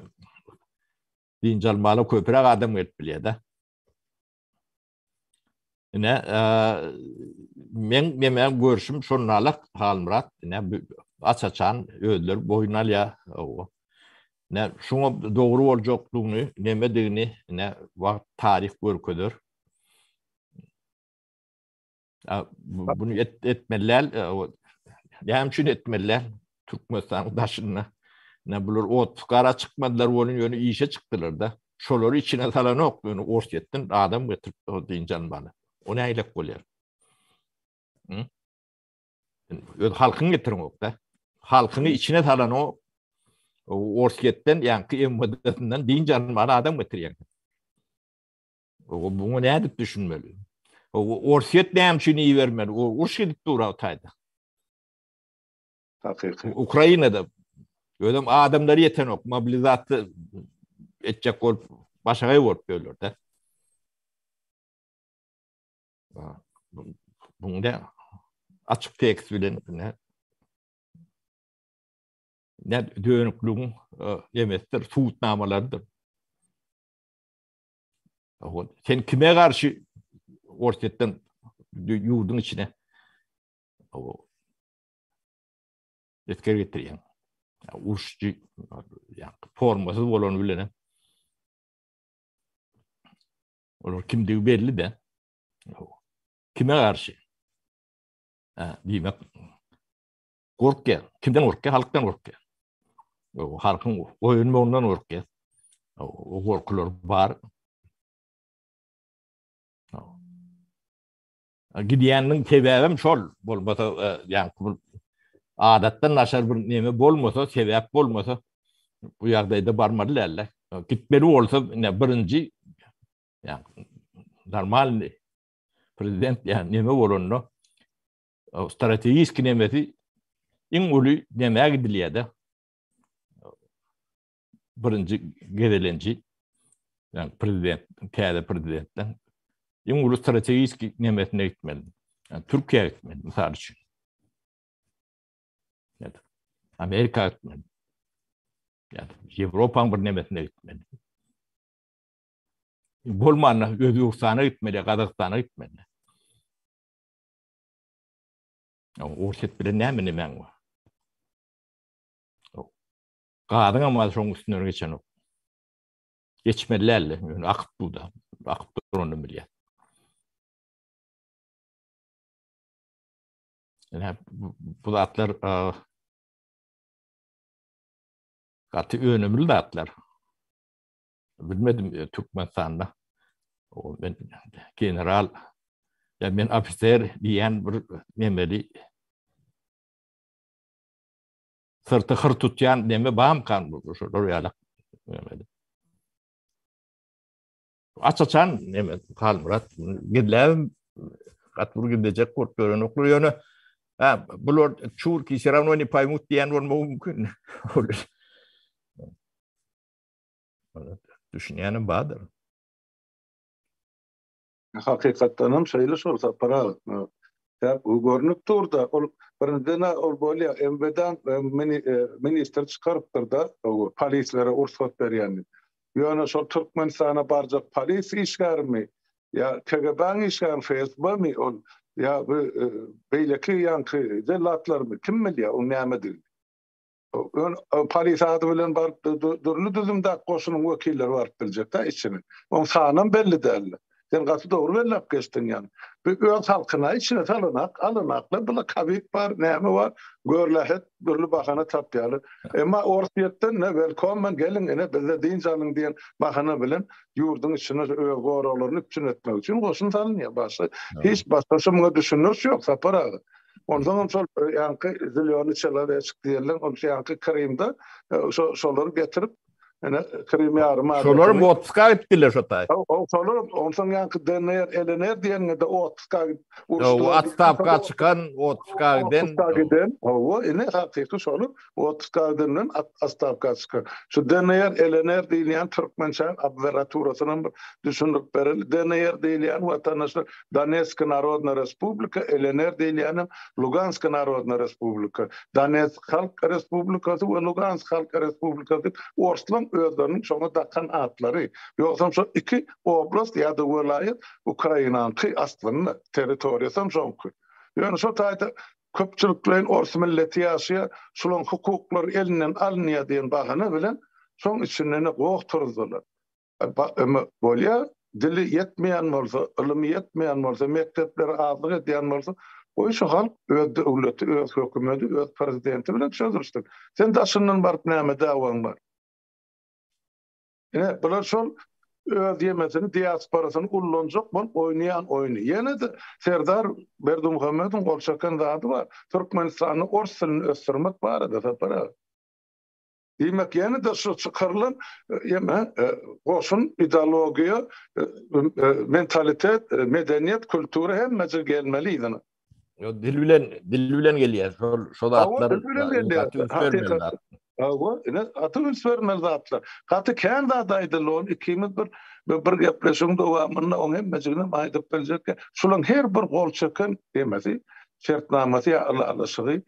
dynç almaly köpräk adam gelip bilýär-de. Ine, men memen görşüm şonalak Halmyrat, ine aç-açan özleri boýun alýar. Ine, şuňa dogry boljakdygyny, nemedigini, ine, wagt taryh görkezer. Bunu et, etmeli däl. Näme üçin etmeli däl? Türkmenistanyň daşynda. Ne bular otpuskara çykmadylar bolun ýöne işe çykdylar da. Şolary içine salanok ýöne Orsýetden adam getirip o dynç almaly. O nägilek bolýar? Hı? Öz halkyň getirňok da. Halkyňy içine salanok. Orsýetden ýaňky MWD-sinden dynç almaly adam getirýär. Buňa nädip düşünmeli? Orsýet näme üçin ibermeli? O uruş gidip dur o taýda. Hakyky. Ukrainada özem adamlar ýetenok, mobilizasiýa etjek bolup başagaý bolup ýörler-de. Bunda açyk tekst bilen ne ne dönüklügiň nemesidir, subutnamalarydyr. Sen kime garşy Orsýetden ýurduň içine esger getirýäň? Uruşçy formasyz bolan bilen olar kimdigi belli de. Kime garşy? Ha, diýmek gorkýar. Kimden gorkýar? Halkdan gorkýar. O halkyň oýunmagyndan gorkýar. O gorkular bar. Gidýäniniň sebäbem şol bolmasa, e, ýa bu adatdan daşary bir neme bolmasa, sebäp bolmasa bu ýagdaýda barmaly däldi. Gitmeli bolsa, ine birinji ýa normalny prezident ýa neme bolanda strategik nemesi iň uly nemä gidilýär-de. Birinji gezelenji ýa prezident, täze prezidentden iň uly strategik nemesine gitmeli. Yani Türkiýä gitmeli, mysal üçin. Evet. Amerika gitmeli. Yani Ýewropaň bir nemesine gitmeli. Bolmanda Özbegistana gitmeli, Gazagystana gitmeli. Orsýet bilen näme nemäň bar? Gazyň hem şoň üstünden geçenok. Geçmeli däldi. Ýöne akyp dur-da. Akyp duranyny bilýär. Ine bu zatlar gaty önümli zatlar. Bilmedim e, Türkmenistanda o men general ya men ofiser diýen bir nemeli syrty hyr tutýan neme bamkan bu şolar ýaly nemeli. Aç-açan neme Halmyrat gizläp gaty bir gizlejek bolup ýörenoklar ýöne ha bular çurki все равно не поймут diýen bolmagy mümkin. Düşünýänim bardyr. Hakykatdan hem şeýle şol Sapar aga. Sebäp görnüp dur-da, ol birinjiden ol bolýar, MWD-dan e, ministr çykarypdyr-da, polislere rugsat berýän diýip. Ýöne şol Türkmenistana barjak polis işgärimi ýa KGB-niň işgärimi, FSB-mi ol ýa bu e, beýleki ýaňky jellatlarmy kim bilýär oň nämedigini. Ön polis ady bilen baryp dürli düzümdäki goşunyň wekilleri baryp biljek-dä içine. Oň sanam belli däldi. Sen gaty dogry belläp geçdiň ýaňy. Bu öz halkyna içine salanak, alanaklar, bula kowid bar, näme bar, görlähet dürli bahana tapýarlar. Emma Orsýetden ne welkommen geliň ine bizde dynç alyň diýen bahana bilen ýurduň içine öz goraglaryny üpjün etmek üçin goşun salynýar. Başga hiç başga şu muňa düşündiriş ýok Sapar aga. Onsoňam şol ýaňky zilýony çelowejik diýerler, ol ýaňky Krymda şo şolary getirip Ene Krym ýarym adasyny. Şolar otpuska gitdiler şo taý. Şolar onsoň ýaňky DNR, LNR diýeniňe-de otpuska gidip uruşdylar. Otstawka çykan, otpuska giden. Otpuska giden, hawa, ine hakyky şolar otpuska gidenden otstawka çykan. Şu DNR, LNR diýilýän türkmençe abrewiaturasynam bir düşündirip bereli. DNR diýilýän watandaşlar Donetsk Narodna Respublika, LNR diýilýänem Lugansk Narodna Respublika. Donetsk Halk Respublikasy we Lugansk Halk Respublikasy orslaň özleriniň şoňa dakan atlary. Ýogsam şo iki oblast ýa-da welaýat Ukrainaňky aslynda, territoriýasam şoňky. Ýöne şo taýda köpçülikleýin ors milleti ýaşaýar, şulaň hukuklary elinden alynýar diýen bahana bilen şoň içinde-de goh turuzdylar. Bolýar, dili ýetmeýän bolsa, ylymy ýetmeýän bolsa, mekdepleri azlyk edýän bolsa, goý şu halk öz döwleti, öz hökümeti, öz prezidenti bilen çözülsin. Sen daşyndan baryp näme dawaň bar? Ine, bular şol öz ýemesini, diasporasyny ullanjak bolup oýnaýan oýny. Ýene-de Serdar Berdimuhamedowyň gol çeken zady bar. Türkmenistanda ors dilini ösdürmek barada, Sapar aga. Diýmek, ýene-de şu çykarylan ýeme goşun, ideologiýa, mentalitet, medeniýet, kultura hemmeje gelmeli yzyna. Ýok, dil bilen, dil bilen gelýär. Şol şo zatlar. Dil bilen gelýär. Hakykat. Hawa, ine, gaty üns bermeli zatlar. Gaty kän zat aýdyldy, ony ikimiz bir bir gepleşigiň dowamynda oň hemmejiginem aýdyp biljek. Şulaň her bir gol çeken demesi, şertnamasy ýa ylalaşygy,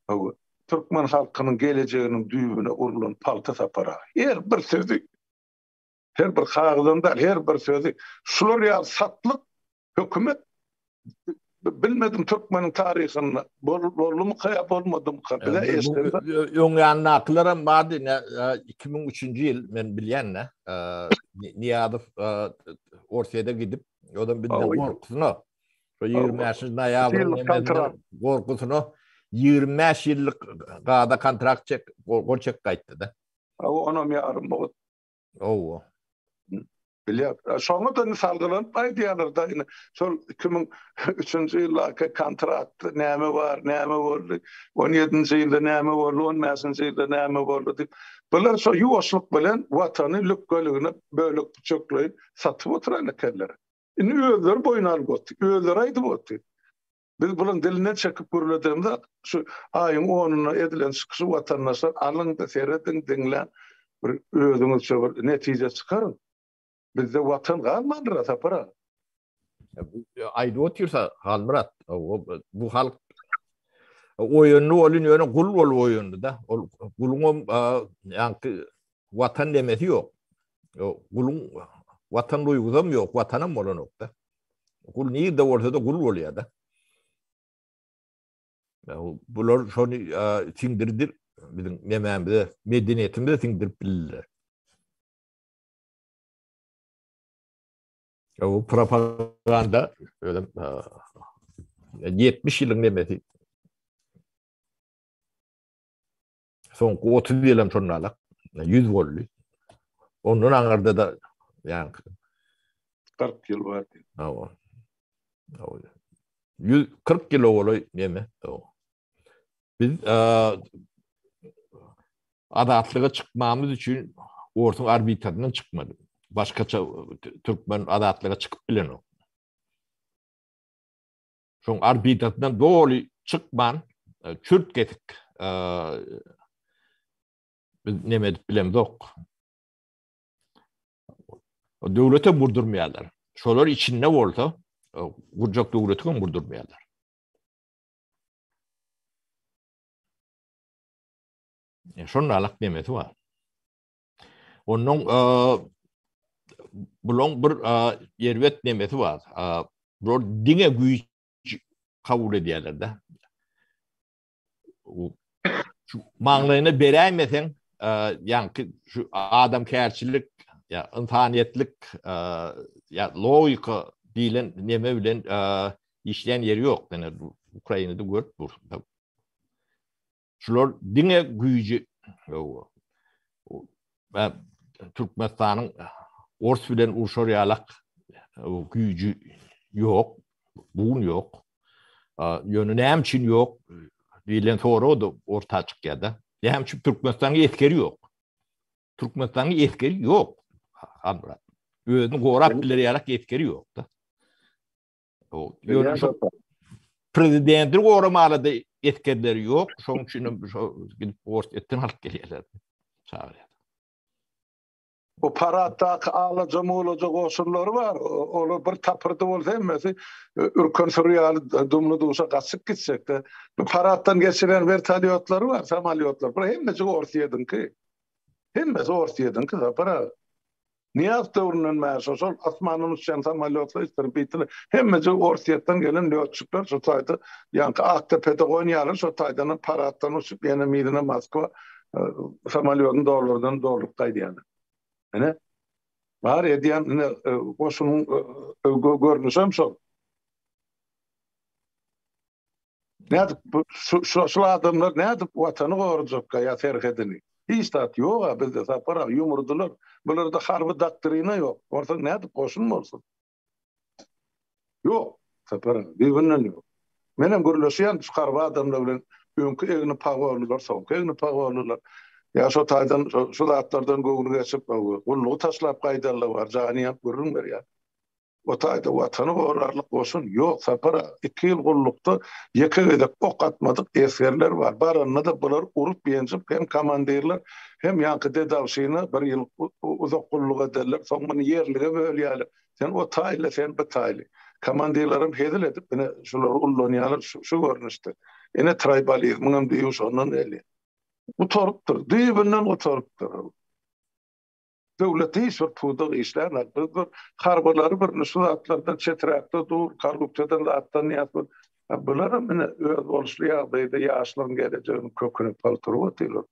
hawa, Türkmen halkynyň gelejeginiň düýbüne urlan palta Sapar aga. Her bir sözi, her bir kagyzam däl, her bir sözi şular ýaly satlyk hökümet bilmedim türkmeniň taryhynda boldumyka ýa bolmadymyka bize eşdildi. Öň ýanyndakylaram bardy ine 2003-nji ýyl men bilýän-de Nyýazow Orsýede gidip, o-da bizden gorkusyna Şo 25-nji noýabryň nemesinden gorkusyna 25 ýyllyk gaza kontrakt çek, gol çek gaýtdy-da. Hawa, onam ýarym mugt. Hawa. Bilýär. Şoňa da salgylanyp aýdýarlar-da, ine, şol 2003-nji ýyldaky kontrakt näme bar, näme boldy, 17-nji ýylda näme boldy, 15-nji ýylda näme boldy diýip. Bular şo ýuwaşlyk bilen watany lükgeligine bölek-büçekleýin satyp oturan ekenler. Indi özleri boýun alyp otyr. Özleri aýdyp otyr. Biz bularyň dilinden çekip gürledemizok. Şu aýyň onunda edilen çykyşy watandaşlar alyň-da serediň, diňläň, bir özüňizçe bir netije çykaryň. Bizde watan galmandyr-a Sapar aga. Aýdyp otyrsa Halmyrat, bu halk oýandy welin ýöne gul bolup oýandy-da. Ol guluňam ýaňky Watan demesi ýok. Guluň watan duýgusam ýok, watanam bolanok-da. Gul nirde bolsa-da gul bolýar-da. Bular şony siňdirdi biziň nemämize, medeniýetimize siňdirip bildiler. Bu propaganda özem 70 ýylyň nemesi. Soňky 30 ýylam şonda alak. 100 boldy. Ondan aňyrda da ýaňky 40 ýyl bar. Hawa. Hawa. 140 ýyl golaý neme? Biz azatlyga çykmamyz üçin orsuň orbitasyndan çykmaly. Başgaça türkmen azatlyga çykyp bilenok. Şoň orbitasyndan doly çykman, çürt kesik biz neme edip bilemzok. Döwletem gurdurmaýarlar. Şolar içinde bolsa, gurjak döwleti hem gurdurmaýarlar. Şonda alak nemesi bar. Ondan bulaň bir erbet nemesi bar. Bular diňe güýç kabul edýärler-de. Şu maňlaýyna beräýmeseň, ýaňky şu adamkärçilik, ýa ynsanyýetlik, ýa logika diýlen neme bilen. Işleýän ýeri ýok. Ýöne Ukrainada görüp dursun. Şular diňe güýji Türkmenistanyň ors bilen urşar ýalak güýji ýok. Bu gün ýok. Ýöne näme üçin ýok diýlen sorag da orta çykýar-da. Näme üçin Türkmenistanyň esgeri ýok? Türkmenistanyň esgeri ýok. Halmyrat. Özüni gorap biler ýalak esgeri ýok-da. Ýöne şu prezidenti goramaly-da esgerleri ýok. Şonuň üçin hem şo gidip Orsýetden alyp gelýärler. Çagyrýar. Bu paraddaky alaja-mulaja goşunlary bar. Olar bir tapyrdy bolsa hemmesi ürken süri ýaly dumly-duşa gaçyp gitjekde. Bu paraddan geçiren wertolýotlary bar, samolýotlary. Bular hemmejik Orsýetiňki. Hemmesi Orsýetiňki, Sapar aga. Nyýazow döwründen bäri şo şol asmandan uçýan samolýotlar istribiteli hemmejik Orsýetden gelen lýotçikler şo taýda ýaňky Akdepede gonýarlar şo taýdanam paraddan uçup ýene yzyna Moskwa samolýodyny dollardan dolduryp gaýdýarlar. Ine bar edýän ine goşunyň görnüşem şol. Nädip bu şu şu adamlar nädip watany gorajakka ýa serhedini? Hiç zat ýog-a bizde Sapar aga ýumurdylar. Bularda harby doktrina ýok. Onsoň nädip goşun bolsun? Ýok Sapar aga düýbünden ýok. Menem gürleşýän şu harby adamlar bilen öňki egni pagonlylar soňky egni pagonlylar. Ýa şo taýdan şu zatlardan göwni geçip gullugy taşlap gaýdanlar bar jany ýanyp gürrüň berýär. O taýda Watany gorarlyk goşun ýok, Sapar aga. Iki ýyl gullukda ýeke gezek ok atmadyk esgerler bar. Baranda-da bular urup-ýenjip hem komandirler, hem ýaňky dedawşina bir ýyl uzak gulluk ederler. Soň muny ýerlige bölýärler. Sen o taýly, sen bu taýly. Komandirlerem hezil edip ine şulary ullanýarlar şu görnüşde. Ine traýbalizmiňem düýbi şondan gelýär. Gutarypdyr, düýbünden gutarypdyr. Döwlet hiç bir pudak işlänok. Biz bir harbylary bir şu zatlardan çeträkde dur, korrupsiýadan zatdan ýa bir bularam ine özboluşly ýagdaýda ýaşlaryň gelejegini köküne palturyp otyrlar.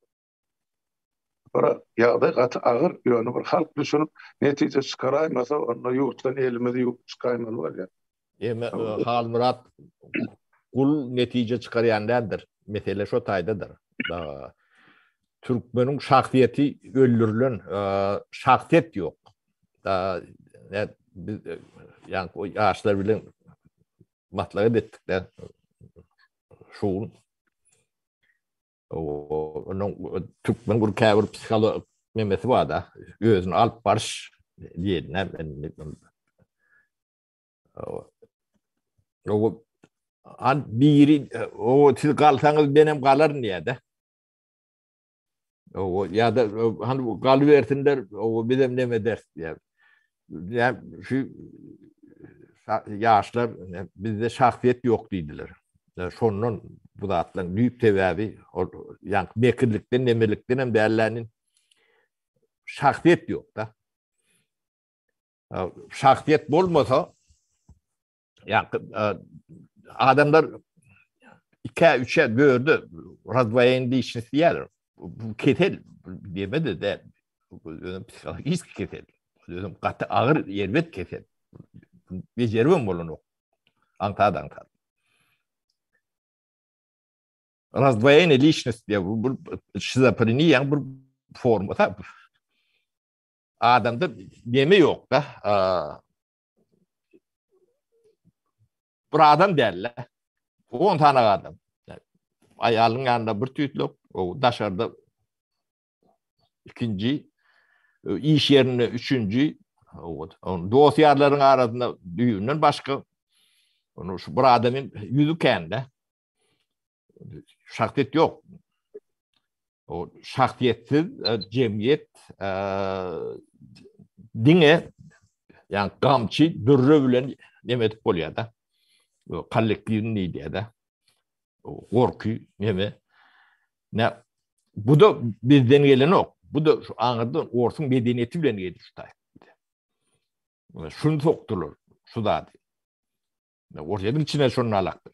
Bir ýagdaý gaty agyr, ýöne bir halk düşünip netije çykaraýmasa onda ýurtdan elimizi ýuwup çykaýmaly bolýar. Eme Halmyrat gul netije çykarýan däldir. Mesele şo taýdadyr. Türkmeniň şahsyýeti öldürilen, şahsyýet ýok. Biz ýa ýaşlar bilen maslahat etdik-de şu gün. Onuň türkmen bir käbir psiholog nemesi bar-da, özüni alyp baryş diýelim. O an biri o siz galsaňyz menem galaryn diýýär-de. O ýa-da hani galybersinler, o bizem neme ederis diýýär. Ýa şu ýaşlar bizde şahsyýet ýok diýdiler. Şondan bu zatlaryň düýp sebäbi ol ýa mekirlikden, nemelikden hem dällänin şahsyýet ýok-da. Şahsyýet bolmasa, ýa adamlar ikä, üçe, dörde razdvoýeniýe liçnost diýýärler. Bu kesel diýmedi de, özüm psihologik kesel. Özüm gaty agyr, erbet kesel. Bejeribem bolanok. Aňsat aňsat. Razdvoýeniýe liçnost diýýär. Bu şizofreniýanyň bir formasy. Adamda neme ýok-da. Bir adam däl-de. 10 sany adam. Aýalyň ýanynda bir tüýtlük, o daşarda ikinji, iş ýerinde üçünji, dost ýarlaryň arasynda düýbünden başga. Onu şu bir adamyň ýüzi kän-de. Şahsyýet ýok. O şahsyýetsiz e, jemgyýet e, diňe ýa gamçy dürre bilen neme edip bolýar-da. Kollektiwni diýýär-de. Gorky neme. Ne bu da bizden gelenok. Bu da şu aňyrdan orsuň medeniýeti bilen geldi şu taý. Şuny sokdular, şu zady. Orsýetiň içine şony alakdyr.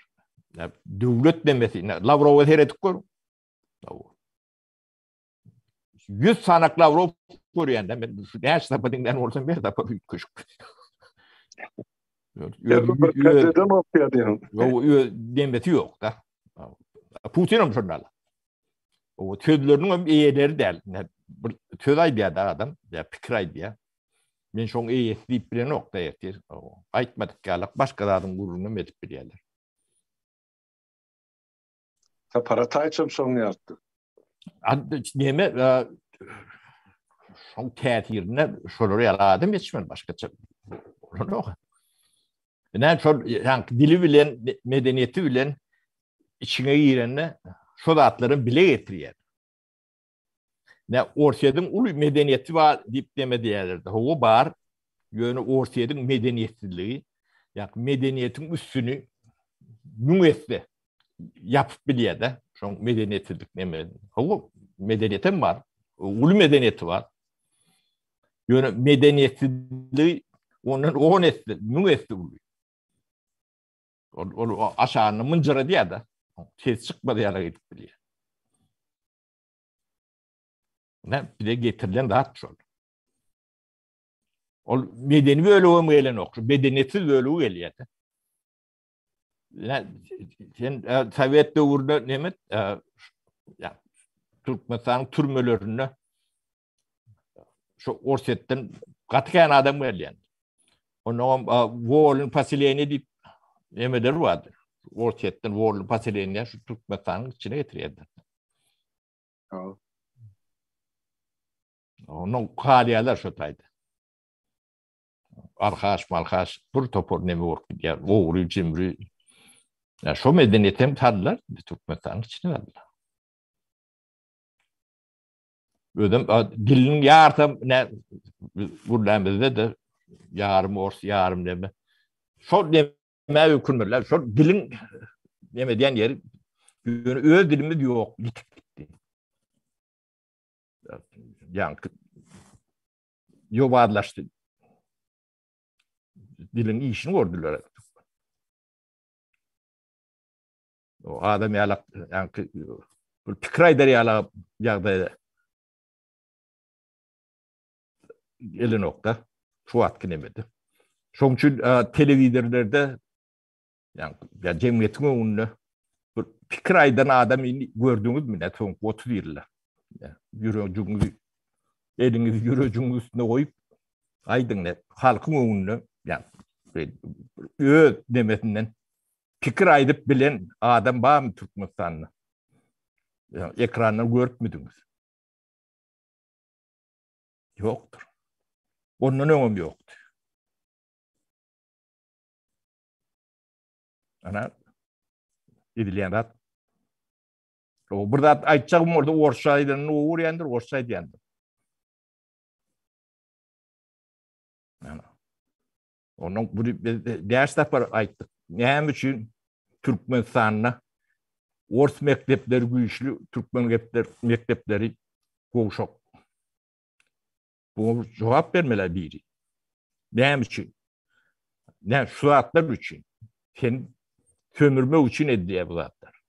Döwlet nemesi, Lawrowa seredip gör. 100 sanak Lawrow görýän men şu näçe sapa diňlän bolsam bir sapa üýtgeşik. Öz demesi ýok da. Putin hem şonda. O sözleriniň hem eýeleri däl. Bir söz aýdýar da adam, ýa pikir aýdýar. Men şoň eýesi diýip bilenok da ertir. Aýtmadyk ýaly başga zadyň gürrüňini edip bilýärler. Sapar Ataýçam şoň ýalydy. Neme şoň täsirinde şolar ýaly adam ýetişmeli başgaça. Bolanok. Ine şol ýaňky dili bilen, medeniýeti bilen içiňe girende şo zatlary bile getirýär. Ne Orsýetiň uly medeniýeti bar diýip neme diýerlerdi. Hawa bar. Ýöne Orsýetiň medeniýetsizligi, ýa medeniýetiň üstüni müň esse ýapyp bilýär-de. Şoň medeniýetsizlik neme? Hawa, medeniýetem bar. Uly medeniýeti bar. Ýöne medeniýetsizligi ondan 10 esse, 1000 esse uly. Ol, ol aşagyny mynjyradýar-da. Ses çykmaz ýaly edip bilýär. Ne bize getirilen zat şol. Ol medeni bölegi hem gelenok. Şu medeniýetsiz bölegi gelýär. Sen e, Sowet döwründe neme e, ya Türkmenistanyň türmelerinde şu Orsýetden gaty kän adam gelýän. Ondan Wolin poseleniýe diýip nemeler bardy. Orsýetden Wolin poseleniýe şu Türkmenistanyň içine getirýärler. Ondan galýarlar şu taýda. Arhaş, malhaş bir topar neme bolup gidýär. Ogry, jimri. Ya şo medeniýet hem saldylar, Türkmenistanyň içine saldylar. Özem diliniň ýarsam ne gürlämizde de ýarym ors, ýarym neme. Şol neme ökünmeliler. Şol diliň neme diýen ýeri ýöne öz dilimiz ýok, ýitip gitdi. Ýaňky ýobazlaşdy. Diliň işini gördüler. O adam ýaly ýaňky bir pikir aýdar ýaly ýagdaýda gelenokda şu wagtky nemede. Şoň üçin telewizorlarda ýa jemgyýetiň öňünde bir pikir aýdan adam indi gördüňizmi ne soňky 30 ýylda. Ýüregiňizi eliňizi ýüregiňiziň üstüne goýup aýdyň ne halkyň öňünde ýa öz nemesinden Pikir aýdyp bilen adam barmy Türkmenistanda? Ekrandan görüpmidiňiz? Ýokdur. Ondan öňem ýokdy. Ana edilýän zat. O bir zat aýtjagym bolsa orsça aýdanyny gowy görýändir, orsça aýdýandyr. Ana. Onuň bu bäş sapar aýtdyk. Näme üçin Türkmenistanda ors mekdepleri güýçli, türkmen mekdepleri gowşak? Buňa jogap bermeli biri. Näme üçin? Näme şu zatlar üçin? Sen sömürmek üçin edilýär bu zatlar.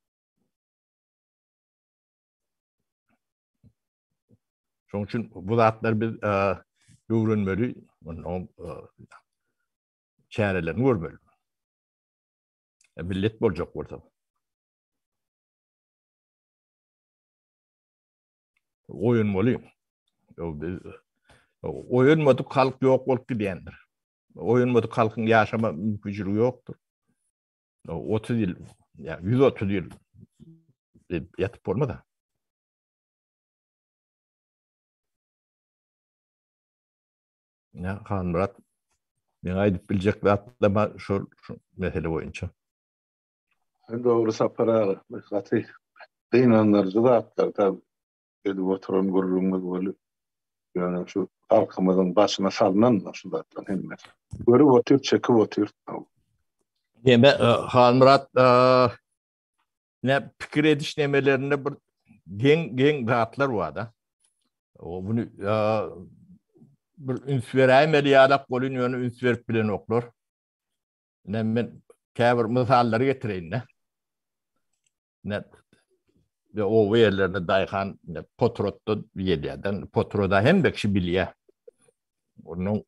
Şonuň üçin bu zatlary biz öwrenmeli, onuň çärelerini görmeli. Millet boljak bolsa. Oýanmaly. Oýanmadyk halk ýok bolup gidýändir. Oýanmadyk halkyň ýaşama mümkinçiligi ýokdur. 30 ýyl, ýa 130 ýyl ýatyp bolmaz. Ýa Hanmyrat, men aýdyp biljek zatlama şol şu mesele boýunça. Dogry Sapar aga, gaty gynandyryjy zatlar da edip oturan gürrüňiňiz bolup, ýöne şu halkymyzyň başyna salnan şu zatlaryň hemmesi. Görüp otyr, çekip otyr. Neme Hanmyrat ne pikir ediş nemelerinde bir geň geň zatlar bar da. O bunu bir üns beräýmeli ýalak bolun ýöne üns berip bilenoklar. Ne men käbir mysallary getireýin de. Ne ve oba ýerlerinde daýhan potratda gelýär. Potrada hem kişi bilýär. Onuň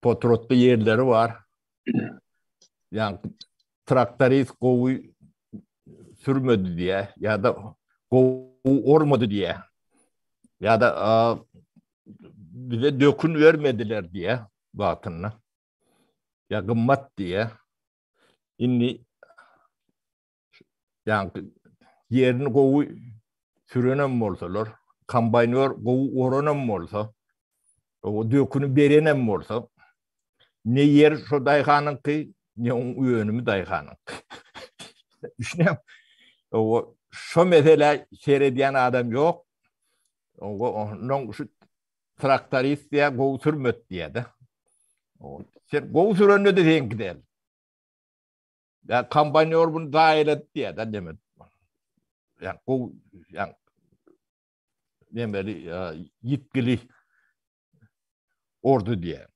potratda ýerleri bar. Ýa traktorist gowy sürmedi diýä, ýa-da gowy ormady diýä. Ýa-da bize dökün bermediler diýä wagtynda. Ýa gymmat diýä. Indi ýa ýerini gowy sürenem bolsalar, kombaýnör gowy oranam bolsa, o döküni berenem bolsa, ne ýer şo daýhanyňky, ne oň önümi daýhanyňky. Düşünýäňmi? O şo meselä seredýän adam ýok. O onuň şu traktorist diýä gowy sürmet diýä-de. Sen gowy sürende-de seňki däl. Ýa kombaýnör bunu zaýalady diýä-de neme. Ýa gowy ýa nemeli ýitgili ordy diýä.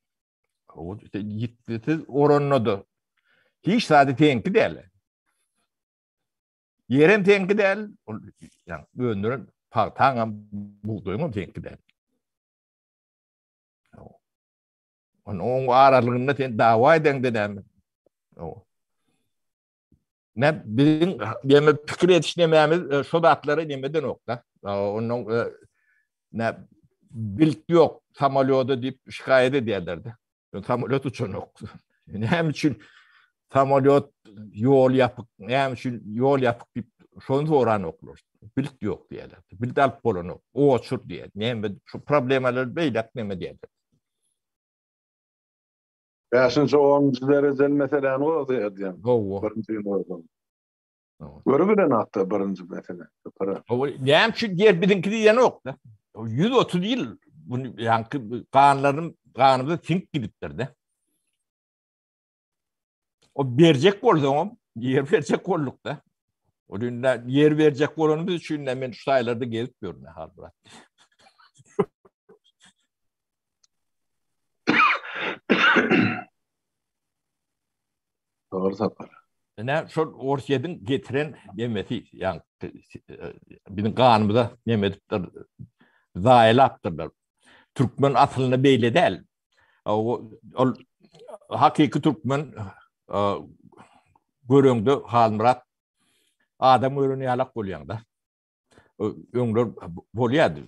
O ýitgisiz oranda-da hiç zady seňki däl. Ýerem seňki däl, ol ýa öndüren pagtaňam, bugdaýyňam seňki däl. Onuň aralygynda sen dawa edeňde näme? Ne biziň ýeme pikir ediş nemämiz e, şo zatlary nemeden okda. Onuň e, ne bilt ýok samolýoda diýip şikaýat edýärlerdi. Samolýot uçanok. Näme üçin samolýot ýol ýapyk, näme üçin ýol ýapyk diýip şony soranoklar. Bilt ýok diýýärler. Bilt alyp bolanok. Oçur diýýär. Näme şu problemalar beýlek näme diýýärler. Bäşinji, onunjy derejeli meseläni gozgaýar diýýän. Hawa. Birinji gozgan. Görübilen hatda birinji mesele. Hawa, näme üçin ýer biziňki diýenok-da. 130 ýyl bu ýaňky ganlarym ganymyza siňip gidipdir-de. O berjek bolsaňam, ýer berjek bolduk-da. O indi ýer berjek bolanymyz üçin men şu taýlarda gezip ýörün, Halmyrat. Dogry Sapar. Ine şol Orsýetiň getiren nemesi, ýagny biziň ganymyza neme edipdir, zaýalapdyrlar. Türkmen aslynda beýle däl. Ol hakyky türkmen göreňde Halmyrat adam gören ýalak bolýaňda. Öňler bolýardy.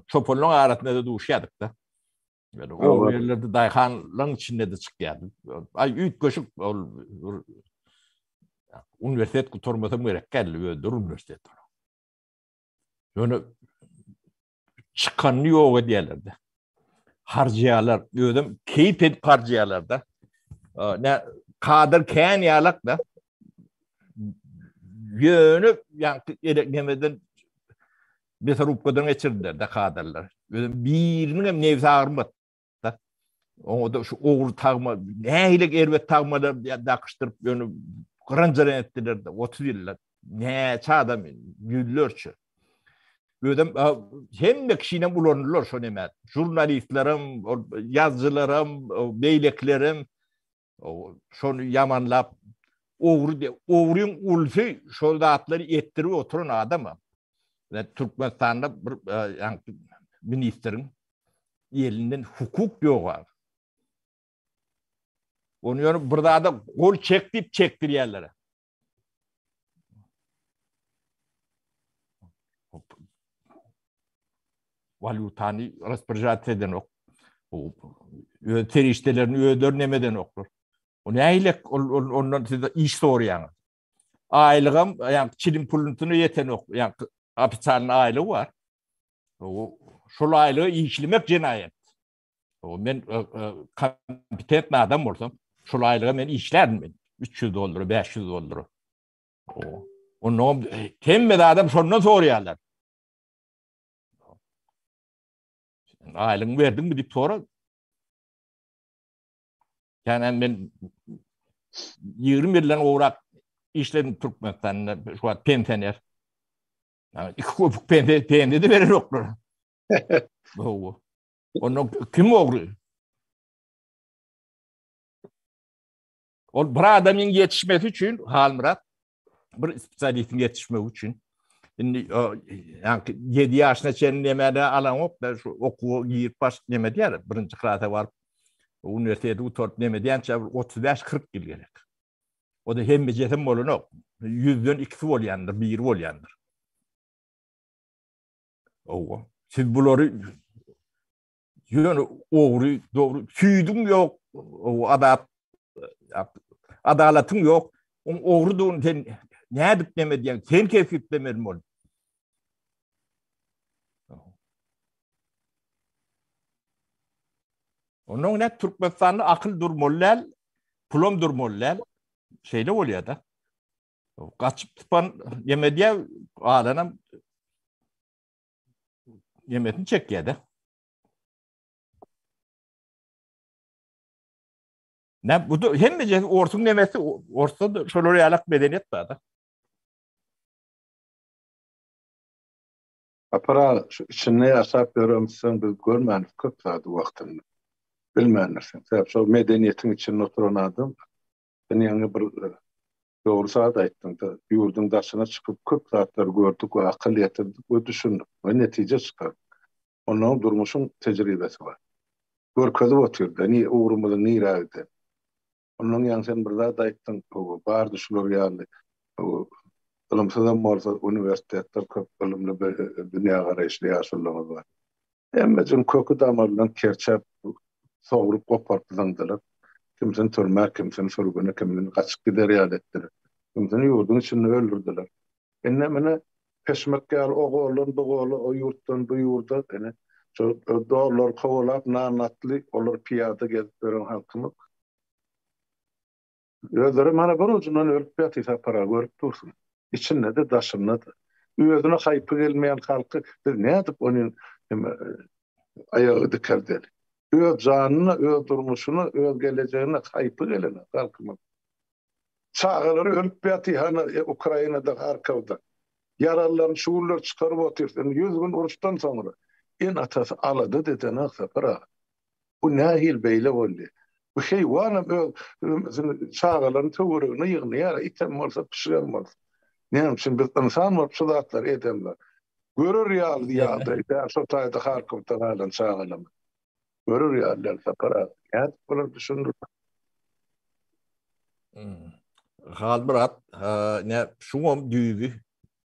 Çopanlaryň arasynda-da duşýardyk-da. Yani o yerlerde daýhanlaryň içinde de çykýardy. Ay üýtgeşik ol uniwersitet gutarmasam gerek geldi, öldür uniwersitet. Ýöne çykanyny ýok edýärler-de. Harjaýarlar, özem keýp edip harjaýarlar-da. Ne kadr kän ýalak-da. Ýöne ýaňky elek nemeden Mesarubkadan geçirdiler-de kadrlar. Özem biriniň hem nebsi agyrmady-da. Oňa-da şu ogry tagma, nähili erbet tagmalar dakyşdyryp, ýöne gyran-jyran etdiler-de, 30 ýylda. Näçe adam, ýüzlerçe. Özem hemme kişinem ulandylar şo näme. Žurnalistlerem, ýazyjylaram, beýlekilerem Şony ýamanlap ogry ogryň ulsy şol zatlary etdirip oturan adam. Ve Türkmenistanda bir e, ministriň elinden hukuk ýok abi. Onu ýöne bir zada gol çek diýip çekdirýärler. Walýutany rasporjat edenok. Öz serişdelerini özleri neme edenoklar. O nähili ol ondan siz iş soraýaňyz. Aýlygam, ýa çilim puluny ýetenok. Ýa ofitsialny aýlygy bar. O şol aýlyga işlemek jenaýat. O men e, e, kompetentli adam bolsam, şol aýlyga men işlärdim men. 300 dollara, 500 dollara. O ondan hemme adam şondan soraýarlar. Aýlygyňy berdiňmi diýip sora. Yani men 20 ýyldan gowrak işledim Türkmenistanda, şu wagt pensioner. Yani iki köpük pensiýa, pensiýa-da berenoklar. Hawa. Onda kim ogry? Ol bir adamyň ýetişmesi üçin Halmyrat bir spesialistiň ýetişmegi üçin indi ýa-ni 7 ýaşyna çenli näme alaňok da şu okuwa girip baş näme diýär birinji klasa baryp uniwersiteti gutaryp näme diýençä 35-40 ýyl gerek. O-da hemmejesem bolanok. Ýüzden ikisi bolýandyr, biri bolýandyr. Owa. Siz bulary ýöne ogry, dogry, süýdüň ýok, azap, adalatyň ýok. Oň ogrudygyny sen nädip neme edýäň? Sen kesgitlemeli bol. Ondan näme Türkmenistanda akyl durmaly däl, pulam durmaly däl. Şeýle bolýar-da. Gaçyp tutan neme edýär, galanam nemesini çekýär-de. Ne bu da hemme orsuň nemesi, orsda da şolar ýalak medeniýet bar-da. Sapar aga, şu içinde ýaşap ýöremizsoň biz görmändik köp zady wagtynda. Bilmändirsiň. Sebäp şol medeniýetiň içinde oturan adam sen ýaňy bir dogry zat aýtdyň. Ýurduň daşyna çykyp köp zatlary gördük we akyl ýetirdik we düşündik we netije çykardyk. Onnoň durmuşyň tejribesi bar. Görkezip otyrda ugrumyzyň nirä giden. Ondan ýaňy sen bir zat aýtdyň, hawa, bardy şular ýaly, hawa, ylymsyzam bolsa uniwersitetler köp ylymly bir dünýägaraýyşly ýaşulularymyz bar. Hemmejigiň köki damaryndan kerçäp, sogrup, goparyp zyňdylar. Kimsini türmä, kimsini sürgüne, kimsini gaçyp gider ýaly etdiler. Kimsini ýurduň içinde öldürdiler. Indi mine peşmek ýaly o goldan bu gola, o ýurtdan bu ýurda, ine, şo dollary kowalap, nan atly, olar pyýada gezip ýören halkymyz. Özleri mana bir ujundan ölüp ýatyr Sapar aga, görüp dursuň. Içinde-de, daşynda-da. Özüne haýpy gelmeýän halky biz nädip ony neme aýaga dikeldeli? Öz janyna, öz durmuşyna, öz gelejegine haýpy gelenok halkymyz. Çagalary ölüp ýatyr hany Ukrainada, Harkowda. Ýaralylaryny şu günler çykaryp otyrys. Indi 100 gün uruşdan soňra. Ene-atasy alada edenok Sapar aga. Bu nähili beýle boldy? Bu heýwanam öz çagalaryny töweregine ýygnaýar, item bolsa, pişigem bolsa. Näme üçin biz ynsan bolup şu zatlary edemzok? Görer ýaly ýagdaý däl şo taýda Harkowda galan çagalarymyz. Görer ýaly däl Sapar aga. Nädip bular düşündirmek? Halmyrat, ne şuňam düýbi,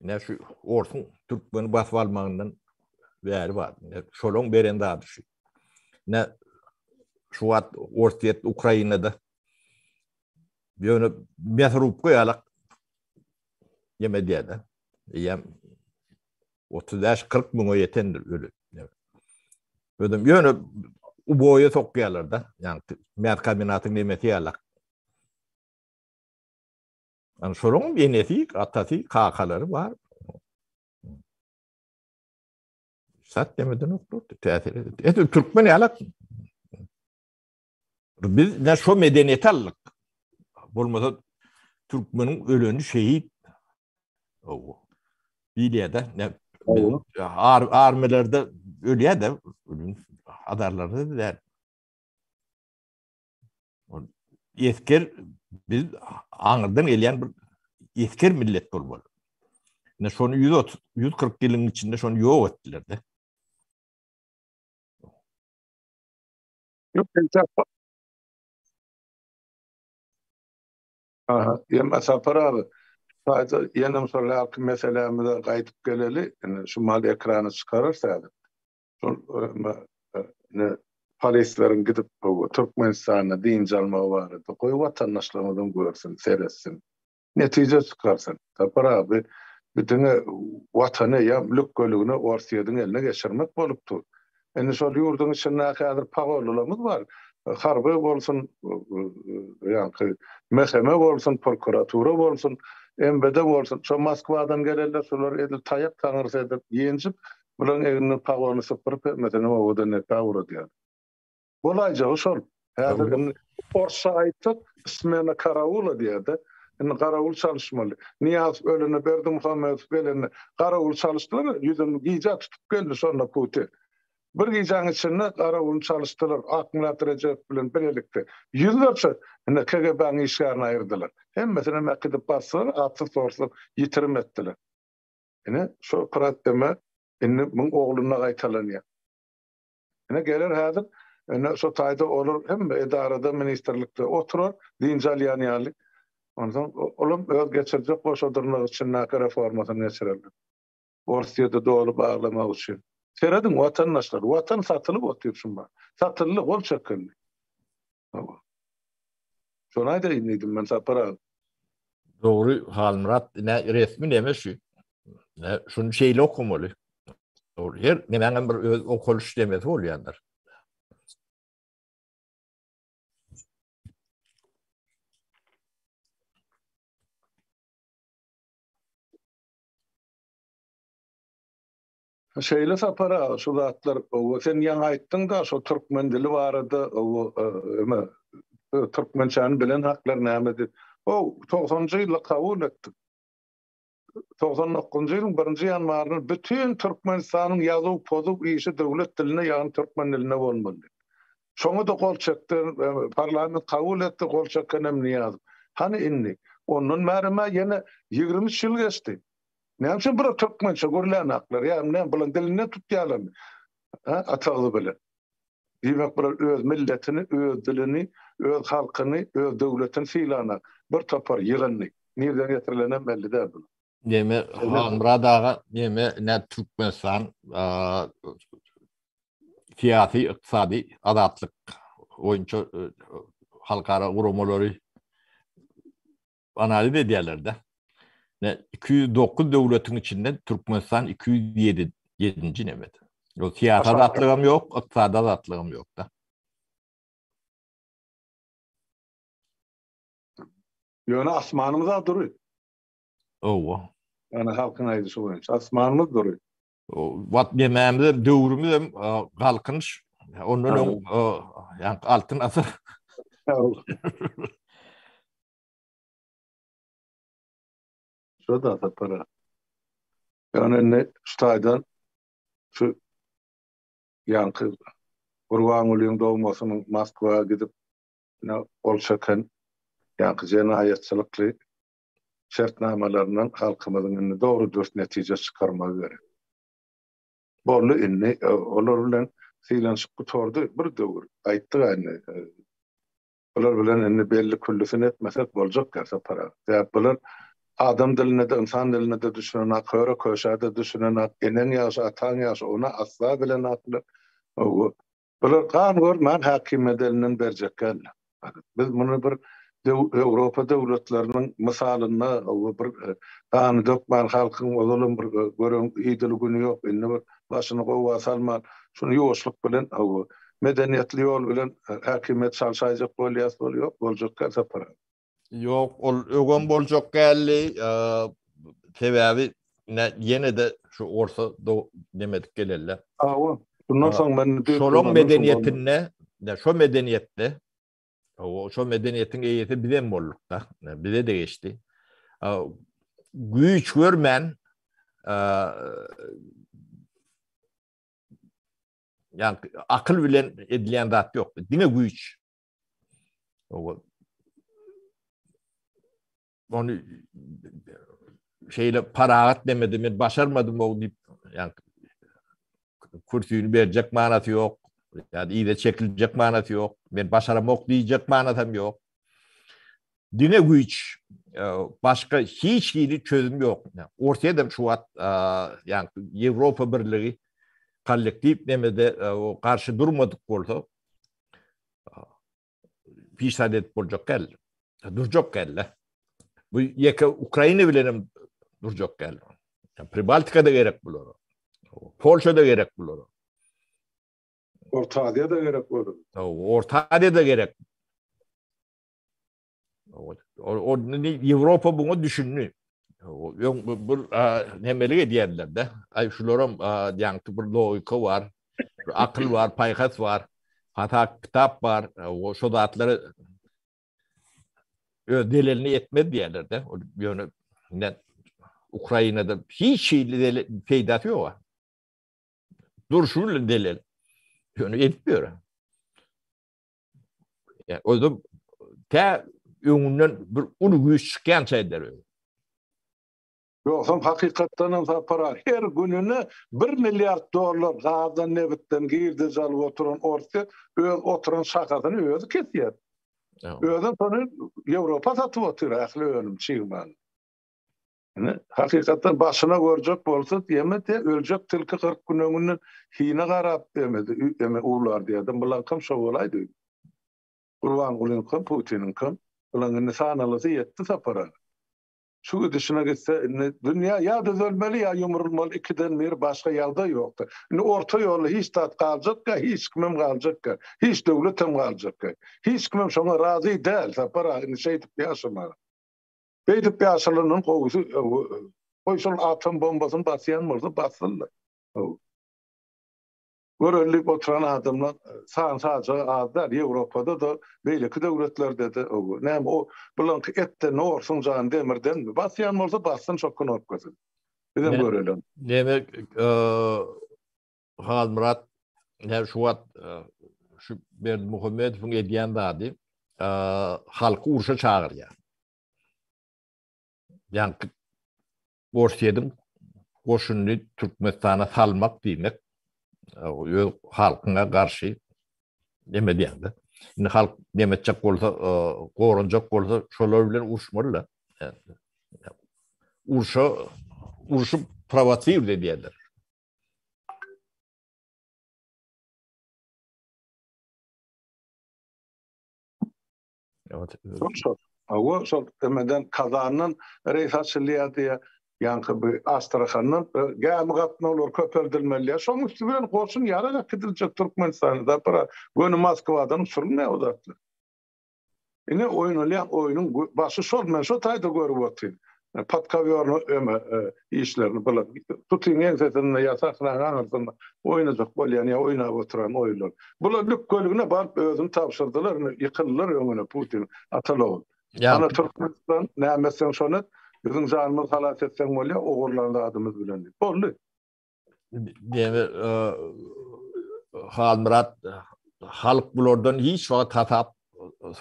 ne şu orsuň türkmeni basyp almagyndan bäri bar. Şolaň beren zady şu. Ne şu wagt Orsýet Ukrainada ýöne mesrupka ýalak ýeme diýýär-de. Eýýäm 35-40 müňe ýetendir öli. Özüm ýöne uboýa sokýarlar-da, ýagny mäs kombinatyň nemesi ýalak. Ýani şolaryň enesi, atasy, kakalary bar. Sat demeden okdur, täsir edip. Edil türkmen ýalak. Biz ne şo medeniýeti aldyk. Bolmasa türkmeniň öleni şehit. Owo. Bilýär-de, ne ar armilerde ölýär-de, adarlarda däl. Esger biz aňyrdan gelýän bir esger millet bolmaly. Ine şony 130 140 ýylyň içinde şony ýok etdiler-de. Ýok, Aha, ýa Sapar abi, taýda ýenem şol ýalky meselämize gaýdyp geleli. Indi şu mal ekrana çykararys häzir. Şol ine polisleriň gidip Türkmenistanda dynç almagy barada goý watandaşlarymyzam görsün, seretsin. Netije çykarsyn. Sapar abi, bu diňe watany ýa lükgeligini Orsýetiň eline geçirmek bolup dur. Indi şol ýurduň içindäki häzir pagonlylarymyz bar. Harby bolsun, ýaňky MHM bolsun, prokuratura bolsun, MBD bolsun. Şo Moskwadan gelenler şolar edil taýak taňyrsy edip ýenjip, bularyň egninden pagony sypyryp hemmesini owadan nepe ugradýar. Bolaýjagy şol. Häzir indi orsça aýtsak, smena karaula diýer-de. Indi garawul çalyşmaly. Nyýazow ölende, Berdimuhamedow gelende garawul çalyşdylar, ýüzüni gijä tutup geldi şonda Putin. Bir gijäň içinde garawulyny çalyşdylar Akmyrat Rejepow bilen bilelikde. Ýüzlerçe indi KGB-niň işgärini aýyrdylar. Hemmesinem äkidip basdylar, atsyz-sorsuz ýitirim etdiler. Ine, şo problema indi muň oglunda gaýtalanýar. Ine geler häzir, ine şo taýda olar hemme edarada, ministrlikde oturar, dynç alýan ýaly. Onsoň olam öz geçirjek goşa dyrnak içindäki reformasyny geçirerler. Orsýeti doly baglamak üçin. Serediň watandaşlar, watan satylyp otyr şumma. Satyldy, gol çekildi. Hawa. Şony aýdaýyn diýdim men Sapar aga. Dogry Halmyrat, ine resmi neme şu. Ne şuny şeýle okamaly. Dogry, her nemäňem bir öz okalyş demesi bolýandyr. Şeýle Sapar aga şu zatlar owa sen ýaňy aýtdyňda şo türkmen dili barada owa eme türkmençäni bilen haklar näme diýip. Ow togsanynjy ýylda kabul etdik. 99-njy ýylyň birinji ýanwarynda bütin Türkmenistanyň ýazuw-pozuw işi döwlet dilinde, ýagny türkmen dilinde bolmaly diýip. Şoňa-da gol çekdi, parlament kabul etdi, gol çeken hem Nyýazow. Hany indi? Ondan bärem-ä ýene 23 ýyl geçdi. Näme üçin bular türkmençe gürlänaklar? Ýa näme bularyň dilinden tutýarlarmy? Hä, atagzy bilen. Diýmek bular öz milletini, öz dilini, öz halkyny, öz döwletini sylanak bir topar ýygyndy. Nirden getirilenem belli däl bular. Neme Halmyrat aga neme nä Türkmenistan syýasy ykdysady azatlyk boýunça halkara guramalary analiz edýärler-de. Ne 209 döwletiň içinden Türkmenistan 207 ýedinji nemede. O syýasy azatlygam ýok, ykdysady azatlygam ýok-da. Ýöne asmanymyz-a dury. Owa. Ýöne halkyň aýdyşy boýunça asmanymyz dury. Wat nemämiz döwrümiz hem galkynyş ondan öň ýa altyn asyr. Şo da sapara. Ýöne indi şu taýdan şu ýaňky Gurbangulyň dogmasynyň Moskwa gidip ine gol çeken ýaňky jenaýatçylykly şertnamalaryndan halkymyzyň indi dogry dürs netije çykarmagy gerek. Boldy indi olar bilen sylanyşyk gutardy bir döwür. Aýtdyk indi. Bular bilen indi belli küllüsini etmesek boljak däl Sapar aga. Sebäp bular adam diline-de, ynsan diline-de düşünenak, höre-köşä-de düşünenak, eneň ýagşy, ataň ýagşy, ony asla bilenaklar. Bular gan görmän häkimiýet elinden berjek däldir. Biz muny bir Ýewropa döwletleriniň mysalynda bir gany dökmän halkyň ozalam bir gören idili güni ýok, indi bir başyny gowga salman, şuny ýuwaşlyk bilen medeniýetli ýol bilen häkimiýet çalşaýjak bolýas, bol ýok, boljak däl Sapar aga. Ýok, ol öňem boljak däldi. Sebäbi ýene-de şu orsa nemedik gelerler. Hawa, bundan soň men Şolaň medeniýetinde, şo medeniýetde, şo medeniýetiň eýesi bizem bolduk-da. Bize-de geçdi. Güýç görmän, ýa akyl bilen edilýän zat ýok. Diňe güýç. Ony şeýle parahat demedi, men başarmadym o diýip, ýa kürsüni berjek manasy ýok, ýa yza çekiljek manasy ýok, men başaramok diýjek manasam ýok. Diňe güýç, e, başga hiç hili çözüm ýok. Orsýet hem şu wagt, e, ýa Ýewropa Birligi kollektiw nemede e, garşy durmadyk bolsa, hiç zat edip boljak däl. Durjak däl. Bu ýeke Ukraina bilen hem durjak däl. Pribaltika da gerek bulara. Polşa da gerek bulara. Orta Aziýa da gerek bulara. Orta Aziýa da gerek. O, o, Ýewropa buňa düşündi. Öň bir nemelik edýärler-de. Aý şularam ýaňky bir logika bar, bir akyl bar, paýhas bar, hasap kitap bar. O şo zatlary öz delilini etmez diýýärler-de. Ýöne ine Ukrainada hiç hili peýdasy ýok. Durşy bilen delil. Ýöne edip ýör. Özüm tä öňünden bir uly güýç çykýança eder özi. Ýogsam hakykatdan hem Sapar aga her gününe bir milliard dollar gazdan nebitden girdeji alyp oturan Orsýet öz oturan şahasyny özi kesýär. Özem şony Ýewropa satyp otyr ähli önüm çig mal. Ine, hakykatdan başyna görjek bolsa diýemedi, öljek tilki 40 gün öňünden hine garap diýemedi, eme uwlar diýerdi. Bulaňkam şo bolaýdy. Gurbangulyňkam, Putiniňkam. Bulaň indi sanalasy ýetdi Sapar aga. Şu gidişine gitse indi dünýä ýa düzelmeli ýa ýumrulmaly ikiden biri başga ýagdaý ýokdur. Indi orta ýolda hiç zat galjakka hiç kimem galjakka hiç döwletem galjakka. Hiç kimem şoňa razy däl Sapar aga indi şeýdip ýaşamaga. Beýdip ýaşalandan gowusy goý şol atom bombasyny basýan bolsa bassynlar. Göreli diýip oturan adamlar san sajagy az däl, Ýewropada-da, beýleki döwletlerde-de. Näme o bulaňky etden orsuň jany demirdenmi? Basýan bolsa bassyn şo knopkasyny. Bizem göreli. Näme Halmyrat näme şu wagt şu Berdimuhamedowyň edýän zady halky urşa çagyrýar. Ýaňky Orsýetiň goşunyny Türkmenistana salmak diýmek, öz halkyňa garşy neme diýende. Indi halk neme etjek bolsa, goranjak bolsa, şolar bilen uruşmaly-da. Urşa, urşy prowosir edýärler. Şol şol. Hawa, şol emeden Kazandan reýs açylýar diýýär. Ýaňky bu Astrahandan e, gämi gatnawlary köpeldilmeli diýýär. Şoň üsti bilen goşun ýarag äkidiljek Türkmenistana da bir göni Moskwadan uçurylmaýar o zatlar. Ine oýnalýan oýnuň başy şol men şo taýda görüp otyryn. Podkowýorny öme e, işlerini bular tutyň ýeňsesinde ýa sahnaň aňyrsynda oýnajak bolýan ýa oýnap oturan oýunlar. Bular lükgeligine baryp özüni tabşyrdylar, ýykyldylar öňüne Putin ataly ogul. Ana Türkmenistan näme etseň şony et, biziň janymyzy halas etseň bolýar, ogurlan zadymyz bilen diýip. Boldy. Näme Halmyrat halk bulardan hiç wagt hasap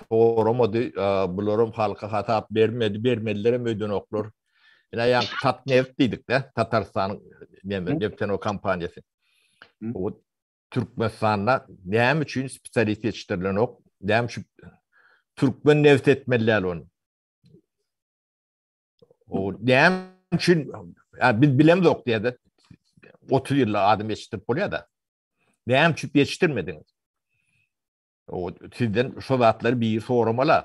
soramady. Bularam halka hasap bermedi, bermedilerem öýdenoklar. Ine ýa Tatneft diýdik-de, Tatarystanyň näme nebteno kompaniýasy. O Türkmenistanda näme üçin spesialist ýetişdirilenok? Näme üçin türkmen neft etmeli däl ony? O näme üçin biz bilemzok diýdi. 30 ýylda adam ýetişdirip bolýar-da. Näme üçin ýetişdirmediňiz? O sizden şo zatlary biri soramaly.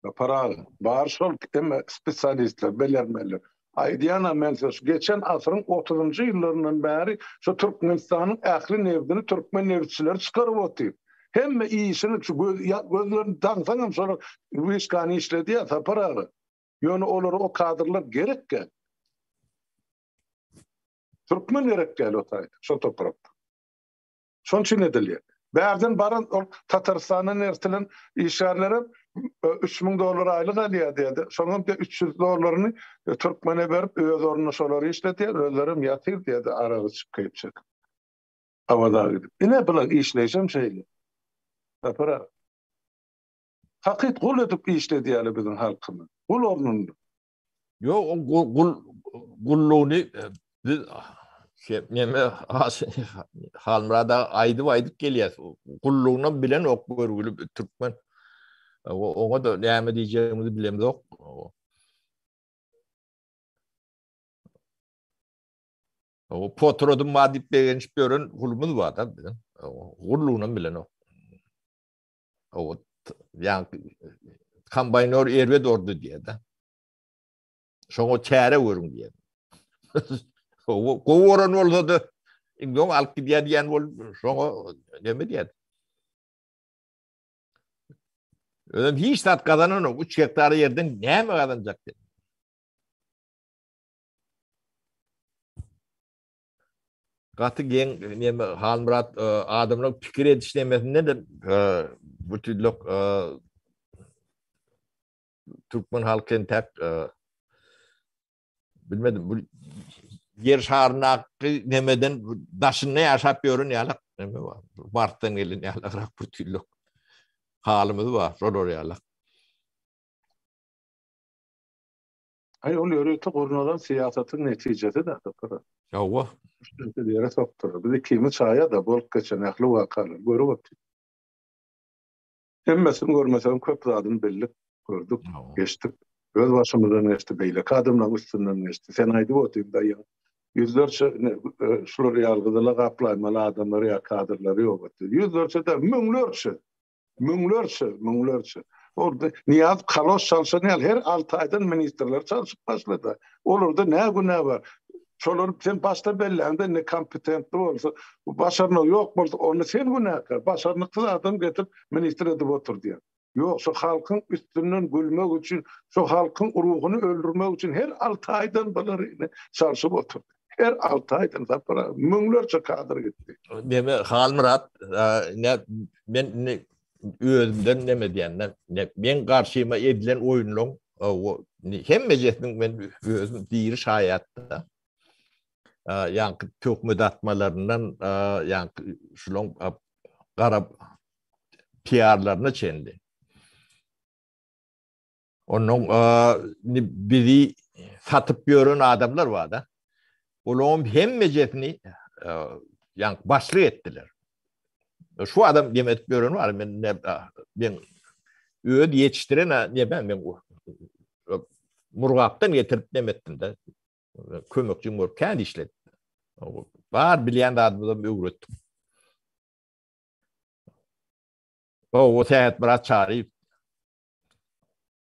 Sapar aga, bar şol eme spesialistler, bilermenler. Aýdýanam men size şu geçen asyryň otuzynjy ýyllaryndan bäri şu Türkmenistanyň ähli nebdini türkmen nebitçileri çykaryp otyr. Hemme işini şu göz, gözlerini daňsaňam şolar wyşkany işledýär Sapar aga. Ýöne olara o kadrlar gerek däl. Türkmen gerek däl o taýda, şo toprakda. Şonuň üçin edilýär. Bärden baran ol Tatarystandan ertilen işgärlerem 3000 dollar aýlyk alýar diýdi. Şonuň hem 300 dollaryny türkmene berip öz ornuna şolary işledýär, özlerem ýatyr diýdi arak içip keýp çekip. Awaza gidip. Ine bular işleýşem şeýle. Sapar aga. Hakyt gul edip işledýärler biziň halkymyzy. Gul ornunda. Ýok, o gul gullugyny e, biz şey, neme Halmyrat aga aýdyp aýdyp gelýär. Gullugyny bilen ok görgüli türkmen. E, oňa da näme diýjegimizi bilemzok. O potradym bar diýip begenişip ýören gulumyz bar da biziň. Gullugyny bilenok. O ýa kombaýnor erbet ordy diýýär-de. Şoňa çäre görüň diýýär. Gowy oran bolsa-da indi oň alyp gidýär diýen bol şoňa näme diýýär? Özem hiç zat gazananok. 3 gektar ýerden näme gazanjak diýip. Gaty geň neme Halmyrat e, adamlaryň pikir ediş nemesinden de e, bütünlük e, türkmen halky entäk bilmedim bu ýer şaryndaky nemeden daşynda ýaşap ýören ýaly neme bar. Marsdan gelen ýaly bütünlük halymyz bar şolar ýaly. Aý ol ýörite gurnalan syýasatyň netijesi-dä Sapar. Hawa. Şu ýere sokdular. Biz ikimiz şaýat-a bolup geçen ähli wakalary görüp otyrys. Hemmesini görmesem köp zadyny bildik, gördük, geçdik. Öz başymyzdan geçdi, beýleki adamlaryň üstünden geçdi. Sen aýdyp otyň daýy, ýüzlerçe şular ýaly gyzyla gaplaýmaly adamlary ýa kadrlary ýok etdi. Ýüzlerçe däl, müňlerçe. Müňlerçe, müňlerçe. Orada Nyýazow kaloş çalşan ýaly her alty aýdan ministrleri çalşyp başlady. Olarda nä günä bar? Şolary sen başda belläňde indi kompetentli bolsa, başarnygy ýok bolsa, onda sen günäkär. Başarnyksyz adam getirip ministr edip oturdýaň. Ýok, şu halkyň üstünden gülmek üçin, şu halkyň ruhuny öldürmek üçin her alty aýdan bulary indi çalşyp oturdy. Her alty aýdan Sapar aga müňlerçe kadr gitdi. Neme Halmyrat, ne men indi özümden neme diýende, meň garşyma edilen oýunlaryň hemmejesiniň men özüm diri şaýatda. Ýaňky töhmet atmalaryndan, ýaňky şulaň gara PR-laryna çenli. Ondan bizi satyp ýören adamlar bar-da. Olaryň hemmejesini ýaňky başlyk etdiler. Şu adam dem edip ýören bar, men ne men öz ýetişdiren ne ben men Murgapdan getirip dem etdim-de. Kömekçim bolup kän işledim. Bar bilýän zadymyzam öwretdik. O Sähetmyrat Çaryýew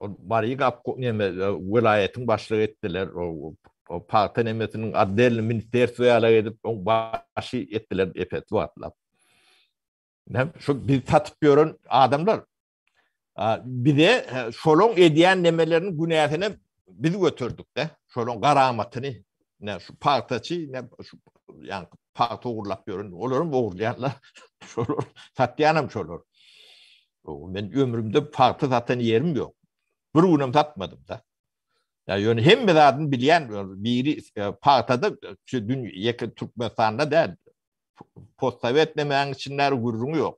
Ol Mary gap neme welaýatyň başlygy etdiler. O pagta nemesiniň otdelny ministerstwo ýaly edip, oň başy etdiler epesli wagtlap. Näme şu biz satyp ýören adamlar. Bize şolaň edýän nemeleriniň günäsini biz göterdik-de. Şolaň garamatyny, ne şu pagtaçy, ne şu ýa pagta ogurlap ýören, olaram ogurlaýarlar. Şolar satýanam şolar. Men ömrümde pagta satan ýerim ýok. Bir günem satmadym da. Ya ýöne hemme zadyny bilýän biri e, pagtada şu dün ýeke Türkmenistanda däl. Postsowet nemäň içinde gürrüň ýok.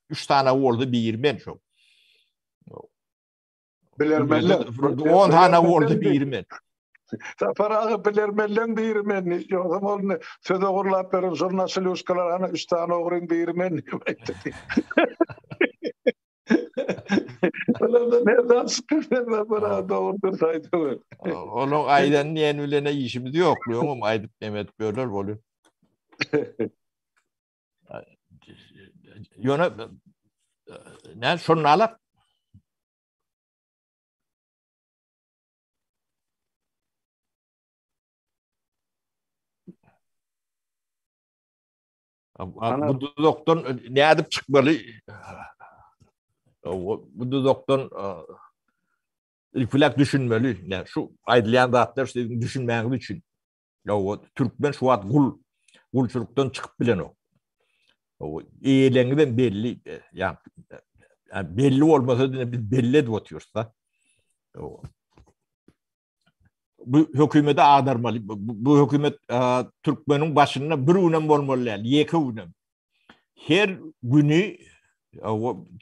Üç tane boldy biri men şo. Bilermenler. 10 tane boldy biri men. Sapar aga bilermenleň biri men. Ýogsam ol ne söz ogurlap beren žurnalistlar ana üç tane ogryň biri men diýip aýtdy. Olar nereden çykyp Sapar aga dogrudyr saýdyber. Onuň aýdan diýen bilen işimiz ýok. Öňüm aýdyp neme edip ýörler bolýar. Ýöne näme şony alak? Bu duzakdan nädip çykmaly? Bu duzakdan ilk düşünmeli. Ne şu aýdylýan zatlar siziň düşünmäňiz üçin. Ýa türkmen şu wagt gul gulçulykdan çykyp bilenok. Eýeleňizem belli. Ýa belli bolmasa da biz belli edip otyrys da. Bu hökümeti agdarmaly. Bu hökümet türkmeniň başynda bir günem bolmaly däl, ýeke günem. Her güni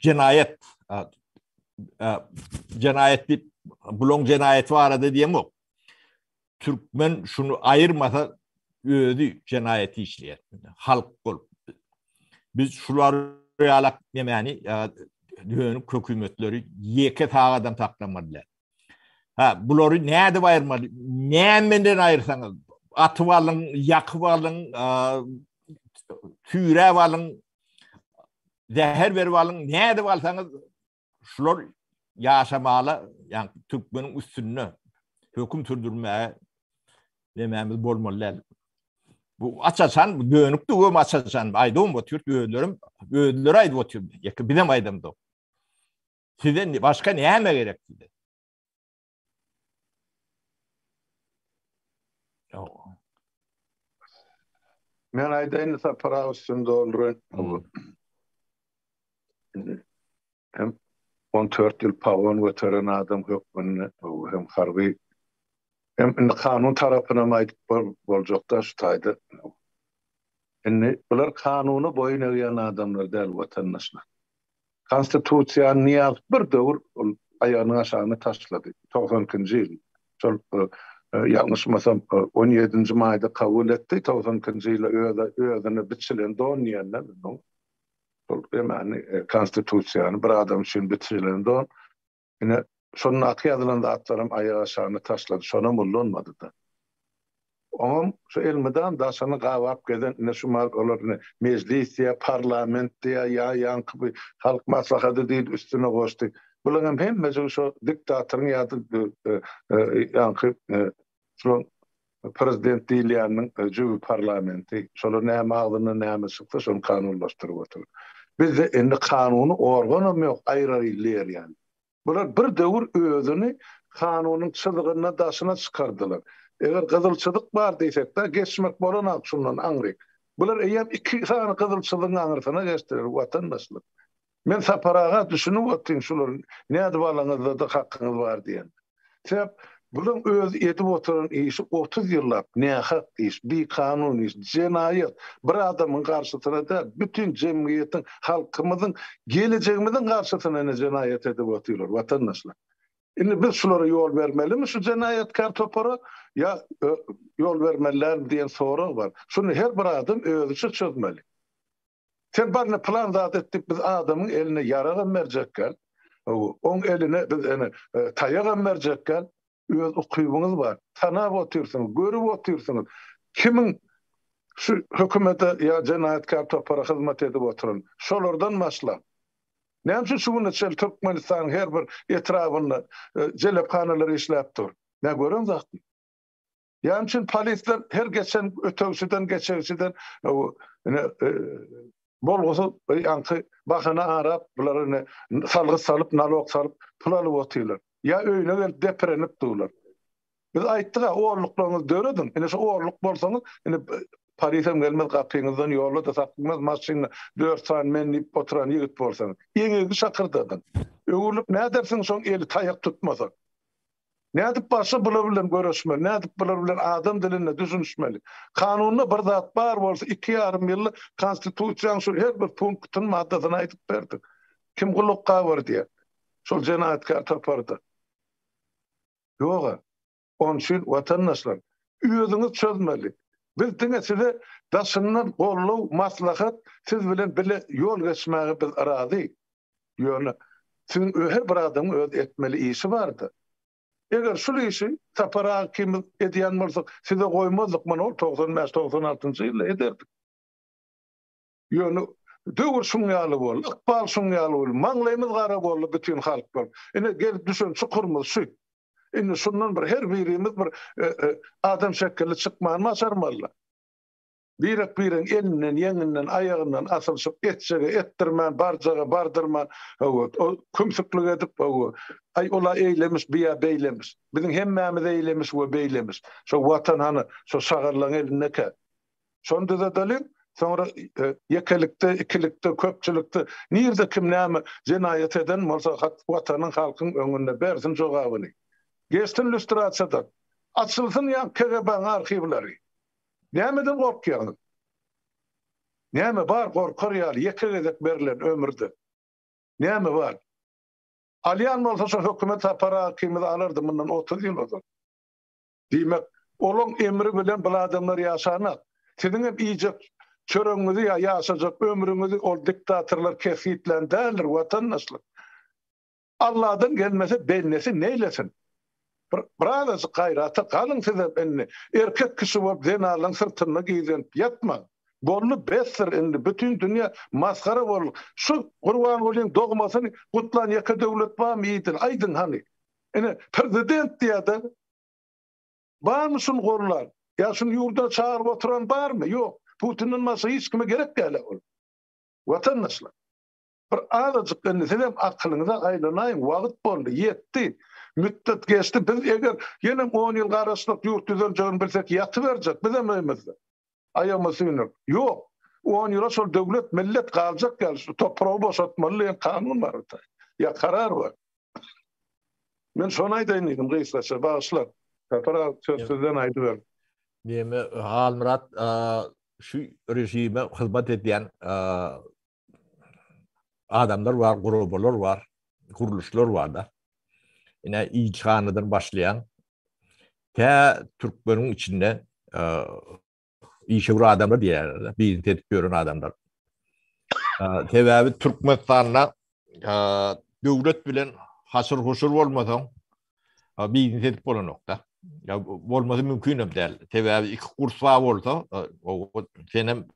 jenaýat jenaýat diýip, bulaň jenaýaty barada diýemok. Türkmen şuny aýyrmasa özi jenaýat işleýär. Halk bolup. Biz şular ýalak nemäni dönük hökümetleri ýeke sagadam saklamaly däl. Ha, bulary nädip aýyrmaly? Nämeden aýyrsaňyz, atyp alyň, ýakyp alyň, süýräp alyň, zäher berip alyň, nädip alsaňyz şular ýaşamala, ýa türkmeniň üstünde höküm sürdürmäge nemämiz bolmaly däl. Bu aç-açan bu dönükdi, aç-açan aýdybam otyr, özlerim, özleri aýdyp otyr. Ýeke bizem aýdamzok. Size başga näme gerek size? Men aýdaýyn Sapar aga üstüni dolduraýyn. Hem 14 ýyl pagon göteren adam hökmünde hem harby hem indi kanun tarapynam aýdyp boljakda şu taýda. Indi bular kanuna boýun egýän adamlar däl watandaşlar. Konstitusiýany Nyýazow bir döwür ol aýagynyň aşagyna taşlady. 92-nji ýyl. Şol ýalňyşmasam 17-nji maýda kabul etdi, 92-nji ýylda özi özüne biçilen don diýenler munuň. Şol emani konstitusiýany bir adam üçin biçilen don. Ine, şondaky ýazylan zatlaram aýak aşagyna taşlady, şonam ullanmady-da. Oňam şu elmydam daşyny gabap gezen ine şu mal olar ine mejlis diýýär, parlament diýýär, ýa ýaňky bu halk maslahady diýip üstüne goşdy. Bularyň hem hemmejigi şo diktatoryň ýa-da ýaňky şolaň prezident diýilýäniniň jübi parlamenti. Şolar näme agzyndan näme çyksa şony kanunlaşdyryp otyr. Bizde indi kanuny organam ýok aýrar-iller ýaly. Bular bir döwür özüni kanunyň çyzygyndan daşyna çykardylar. Eger gyzyl çyzyk bar diýsek-de, geçmek bolanok şundan aňryk. Bular eýýäm iki sany gyzyl çyzygyň aňyrsyna geçdiler, watandaşlar. Men Sapar aga düşünip otyryn şulary nädip alaňyzda-da hakyňyz bar diýen. Sebäp bulaň özi edip oturan işi 30 ýyllap nähak iş, bikanun iş, jenaýat, bir adamyň garşysyna däl, bütin jemgyýetiň, halkymyzyň, gelejegimiziň garşysyna ine jenaýat edip otyrlar, watandaşlar. Indi biz şulara ýol bermelimi şu jenaýatkär topara ýa ýol bermeli dälmi diýen sorag bar. Şuny her bir adam özüçe çözmeli. Sen bar ine pylan zat et diýip biz adamyň eline ýaragam berjek gel. Oň eline biz ene taýagam berjek gel. Öz ukybyňyz bar. Tanap otyrsyňyz, görüp otyrsyňyz. Kimiň şu hökümete ýa jenaýatkär topara hyzmat edip oturan. Şolardan başlaň. Näme üçin şu güne çenli Türkmenistanyň her bir etrabynda jelephanalar işläp dur? Nä gören zatmy? Ýa üçin polisler her geçen ötegçiden, geçegçiden ine bolgusyz ýaňky bahana arap, bular ine salgyt salyp, nalog salyp, pul alyp otyrlar. Ýa öýüne gelip depirenip durlar. Biz aýtdyk-a, orluklaryňyzy dörediň. Ine şu orluk bolsaňyz, ine polisem gelmez gapyňyzdan, ýolda-da saklamaz, maşynda dört sany men diýip oturan ýigit bolsaňyz. Eňegini şakyrdadyň. Öwrülip nädersiň şoň eli taýak tutmasa? Nädip başga bular bilen göreşmeli, nädip bular bilen adam dilinde düşünişmeli? Kanunda bir zat bar bolsa iki ýarym ýylda konstitusiýanyň şu her bir punktyny maddasyny aýdyp berdik. Kim gulak gabar diýýär. Şol jenaýatkär toparda. Ýoga. Onuň üçin watandaşlar özüňiz çözmeli. Biz diňe size daşyndan goldaw, maslahat, siz bilen bile ýol geçmäge biz razy. Ýöne siziň her bir adamyň öz etmeli işi bardyr. Eger şul işi Sapar aga ikimiz edýän bolsak, size goýmazdyk, muny ol 95, 96-njy ýylda ederdik. Ýöne döwür şuň ýaly boldy, ykbal şuň ýaly boldy, maňlaýymyz gara boldy bütin halk bolup. Ine gelip düşen çukurymyz şu. Indi şundan bir her birimiz bir e, e, adam şekilli çykmany başarmaly. Birek-biregiň elinden, ýeňinden, aýagyndan asylyşyp, etjege etdirmän, barjaga bardyrman, hawa, o kümsüklik edip, hawa, aý, ol-a eýlemiş, bu-ýa beýlemiş. Biziň hemmämiz eýlemiş we beýlemiş. Şo Watan hany, şo şagallaň elindekä. Şony düzedeliň, soňra ýekelikde, ikilikde, köpçülikde, nirde kim näme jenaýat eden bolsa, Watanyň, halkyň öňünde bersin jogabyny. Geçsin lýustrasiýadan. Açylsyn ýa KGB-niň arhiwleri. Nämeden gorkýaňyz? Näme bar gorkar ýaly ýeke gezek berlen ömürde? Näme bar? Alýan bolsa şo hökümet Sapar aga ikimizi alardy mundan 30 ýyl ozal. Diýmek, olaň emri bilen bul adamlar ýaşanak. Siziň hem iýjek çöregiňizi ýa ýaşajak ömrüňizi ol diktatorlar kesgitlän däldir, watandaşlar. Alladan gelmese bendesi neýlesin? Bir birazajyk gaýrata galyň sizem indi. Erkek kişi bolup zenanlaň syrtynda gizlenip ýatmaň. Boldy besdir indi bütin dünýä masgara boldy. Şu Gurbangulyň dogmasyny gutlan ýeke döwlet barmy iýdin aýdyň hany. Ine prezident diýýädä. Barmy şuny gollan? Ýa şuny ýurda çagyryp oturan barmy? Ýok. Putinden başga hiç kime gerek dälä ol. Watandaşlar. Bir azajyk indi sizem akylyňyza aýlanaýyň, wagt boldy, ýetdi. Mütdet geçdi, biz eger ýenem on ýyl garaşsak ýurt düzeljegini bilsek ýatyberjek bizem öýümizde. Aýagymyz süýnüp. Ýok. On ýyla şol döwlet, millet galjak ýaly şu topragy boşatmaly diýen kanun bar bu taýda. Ýa karar bar. Men şony aýdaýyn diýdim gysgaça, bagyşla. Sapar aga söz sizden aýdyberiň. Neme Halmyrat şu režime hyzmat edýän adamlar bar, guramalar bar, gurluşlar bar da. Ine ilçihanadan başlaýan. Tä türkmeniň içinde işewür adamlar diýýärler, biznes edip ýören adamlar. Sebäbi Türkmenistanda döwlet bilen haşyr-huşur bolmasaň, biznes edip bolanok-da. Ya bolmasy mümkin hem däl. Sebäbi iki kurs bar bolsa, senem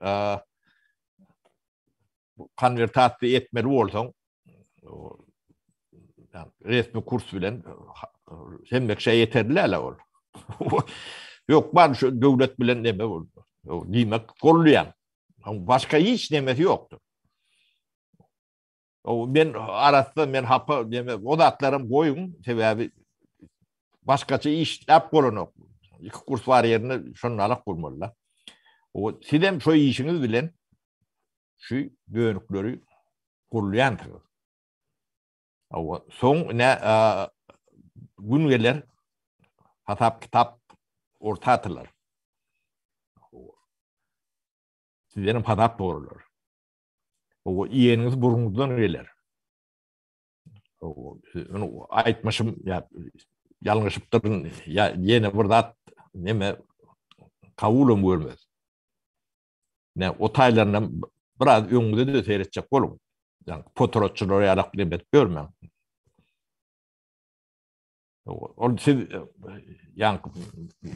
konwertasiýa etmeli bolsaň, resmi kurs bilen hemme kişä ýeterli däl ol. Ýok, bar şu döwlet bilen neme bol. Diýmek gollaýan. Başga hiç nemesi ýokdur. O men arassa men hapa neme o zatlaram goýuň, sebäbi başgaça işläp bolanok. Iki kurs bar ýerinde şondan alak bolmaly-da. O sizem şo işiňiz bilen şu bönükleri gurlaýansyňyz. Hawa, soň ine gün geler hasap kitap orta atylar. Sizden hem hasap soralar. Hawa, iýeniňiz burnuňyzdan geler. Hawa, ony aýtmyşym ýa ýalňyşypdyryn ýa ýene bir zat neme kabulam görmez. Ne o taýlaryndan biraz öňüňize-de seretjek boluň. Ýa potratçylar ýalak neme edip ýörmäň. Ol siz ýa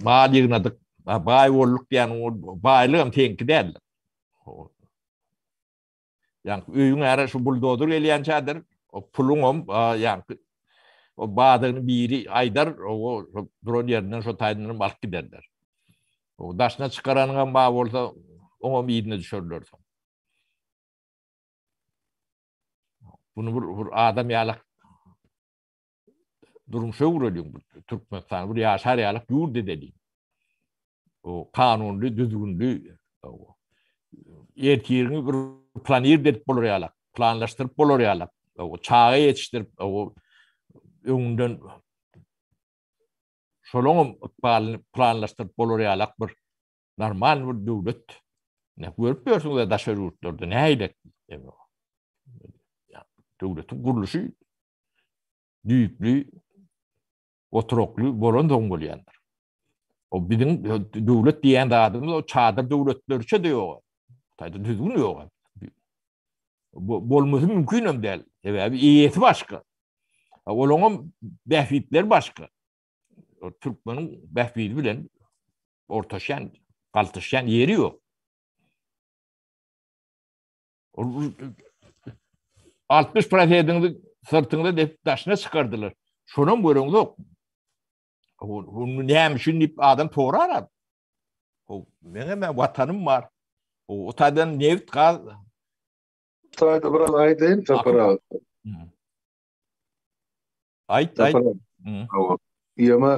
mal ýygnadyk, baý bolduk diýen ol baýlygam seňki däl. Ýa öýüň äre şu buldozer gelýänçädir, o puluňam ýa o badygyny biri aýdar, o duran ýerinden şo taýdan alyp giderler. O daşyna çykaranyňam bar bolsa, oňam yzyna düşerler soň. Bunu bir, bir adam ýalak durmuşa öwreliň. Türkmenistan bir ýaşar ýalak ýurt edeliň. O kanunly, düzgünli ertiriňi bir planir edip bolar ýalak, planlaşdyryp bolar ýalak. O çaga ýetişdirip, o öňünden şolaňam ykbalyny planlaşdyryp bolar ýalak bir normal bir döwlet. Ne görüp ýörsüňiz daşary ýurtlarda nähili döwletiň gurluşy düýpli oturakly bolansoň bolýandyr. O biziň döwlet diýen zadymyz o çadyr döwletlerçe-de ýok. Taýda düzgün ýok. Bu bolmasy mümkin hem däl. Sebäbi eýesi başga. Olaňam bähbitleri başga. Türkmeniň bähbidi bilen ortaşýan, galtaşýan ýeri ýok. 60 prosentiňizi syrtyňyza depip daşyna çykardylar. Şonam göreňzok. Onu näme üçin diýip adam sorar abi. O meňem watanym bar. O o taýdan neft, gaz Taýda biraz aýdaýyn Sapar aga. Aýt, aýt. Ýöne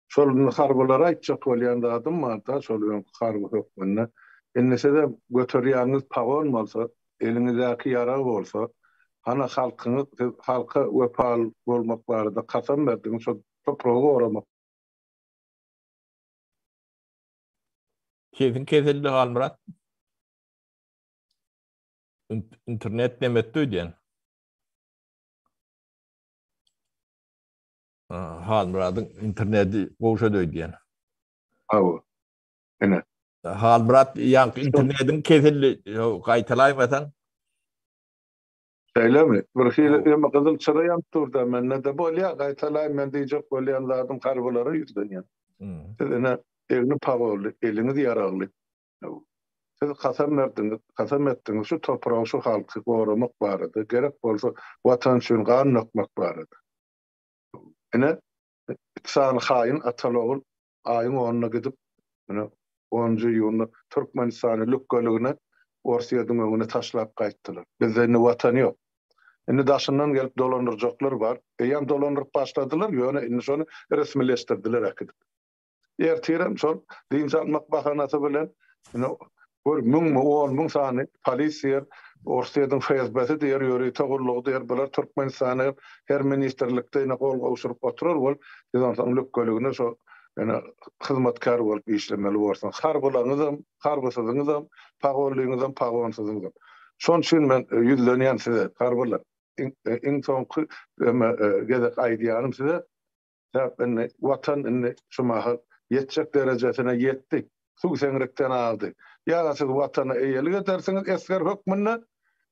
şol harbylara aýtjak bolýan zadym bar-da, şol öňki harby hökmünde. Indi sizem göterýäniňiz pagon bolsa, eliňizdäki ýarag bolsa, hana halkyňyz, siz halka wepaly bolmak barada kasam berdiňiz, şol topragy goramak. Sesiň kesildi Halmyrat. Internet nemetdi öýdýän. Halmyradyň interneti gowşady öýdýän. Hawa. Ine. Halmyrat ýaňky internetiň kesildi. Gaýtalaýmasaň. Şeýlemi? Bir hili ýöne gyzyl çyra ýanyp dur-da mende-de. Bolýar, gaýtalaýyn men diýjek bolýan zadym harbylara ýüzlenýän. Siz ine egni pagolly, eliňiz ýaragly. Siz kasam berdiňiz, kasam etdiňiz şu topragy, şu halky goramak barada, gerek bolsa Watan üçin gan dökmek barada. Ine, iki sany haýyn ataly-ogul aýyň onuna gidip, ine, onunjy iýunda Türkmenistany lükgeligine Orsýetiň öňüne taşlap gaýtdylar. Bizde indi Watan ýok. Indi daşyndan gelip dolandyrjaklar bar. Eýýäm dolandyryp başladylar, ýöne indi şony resmileşdirdiler äkidip. Ertirem şol dynç almak bahanasy bilen ine gör müňmi, 10 müň sany polis diýer, Orsýetiň FSB-si diýer, ýörite gullugy diýer, bular Türkmenistana her ministrlikde ine gol gowşuryp oturar bolup, siz onsoň lükgeligine şo ine hyzmatkär bolup işlemeli borsuňyz. Harbylaryňyzam, harbysyzyňyzam, pagonlyňyzam, pagonsyzyňyzam. Şonuň üçin men ýüzlenýän size, harbylar. Iň soňky gezek aýdýanym size, Sebäp indi Watan indi şu mahal ýetjek derejesine ýetdi. Suw seňrikden agdy. Ýa-da siz Watana eýelik edersiňiz esger hökmünde,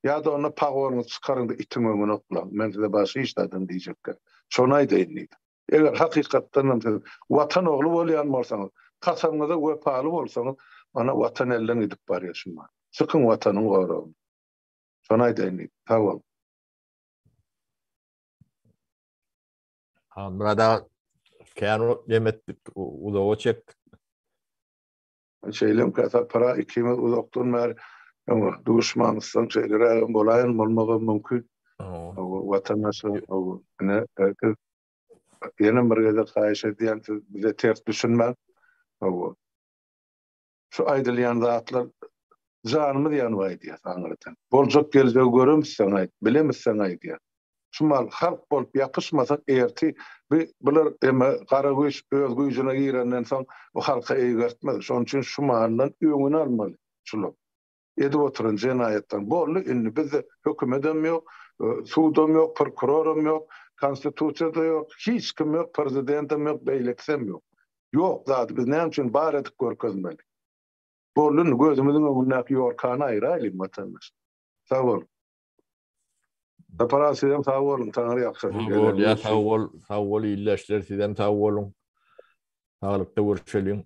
ýa-da onda pagonyňyzy çykaryň-da itiň öňüne oklaň. Men size başga hiç zadam diýjek däl. Şony aýdaýyn diýdim. Eger hakykatdanam siz Watan ogly bolýan bolsaňyz, kasamyňyza wepaly bolsaňyz, ana Watan elden gidip barýar şu mahal. Çykyň Watanyň goragyna. Şony aýdaýyn diýdim. Sag boluň. Halmyrat aga kän dem etdik, uzaga çekdik. Şeýlemkä Sapar aga ikimiz uzakdan bäri öňe duşmanysdan şeýlerägem bolaýan bolmagam mümkin. Watandaşlar, ine siz ýene bir gezek haýyş edýän siz bize ters düşünmäň. Şu aýdylýan zatlar janymyz ýanyp aýdýas aňyrdan. Boljak geljegi göremizsoň aýt, bilemizsoň aýdýas. Şu mal halk bolup ýapyşmasak erti bi bular eme gara güýç öz güýjüne girenden soň bu halka eýgertmez. Şonuň üçin şu maldan öňüni almaly şular. Edip oturan jenaýatdan boldy indi bizde hökümedem ýok, sudam ýok, prokuroram ýok, konstitusiýada ýok, hiç kim ýok, prezidentem ýok, beýlekisem ýok. Ýok zady biz näme üçin bar edip görkezmeli? Boldy indi gözümiziň öňündäki ýorkany aýyraýlyň watandaş. Sag boluň. Sapar aga sizem sag boluň Taňry ýalkasyn. Sag bol ýa sag bol sag bol ildeşler sizem sag boluň. Saglykda görüşeliň.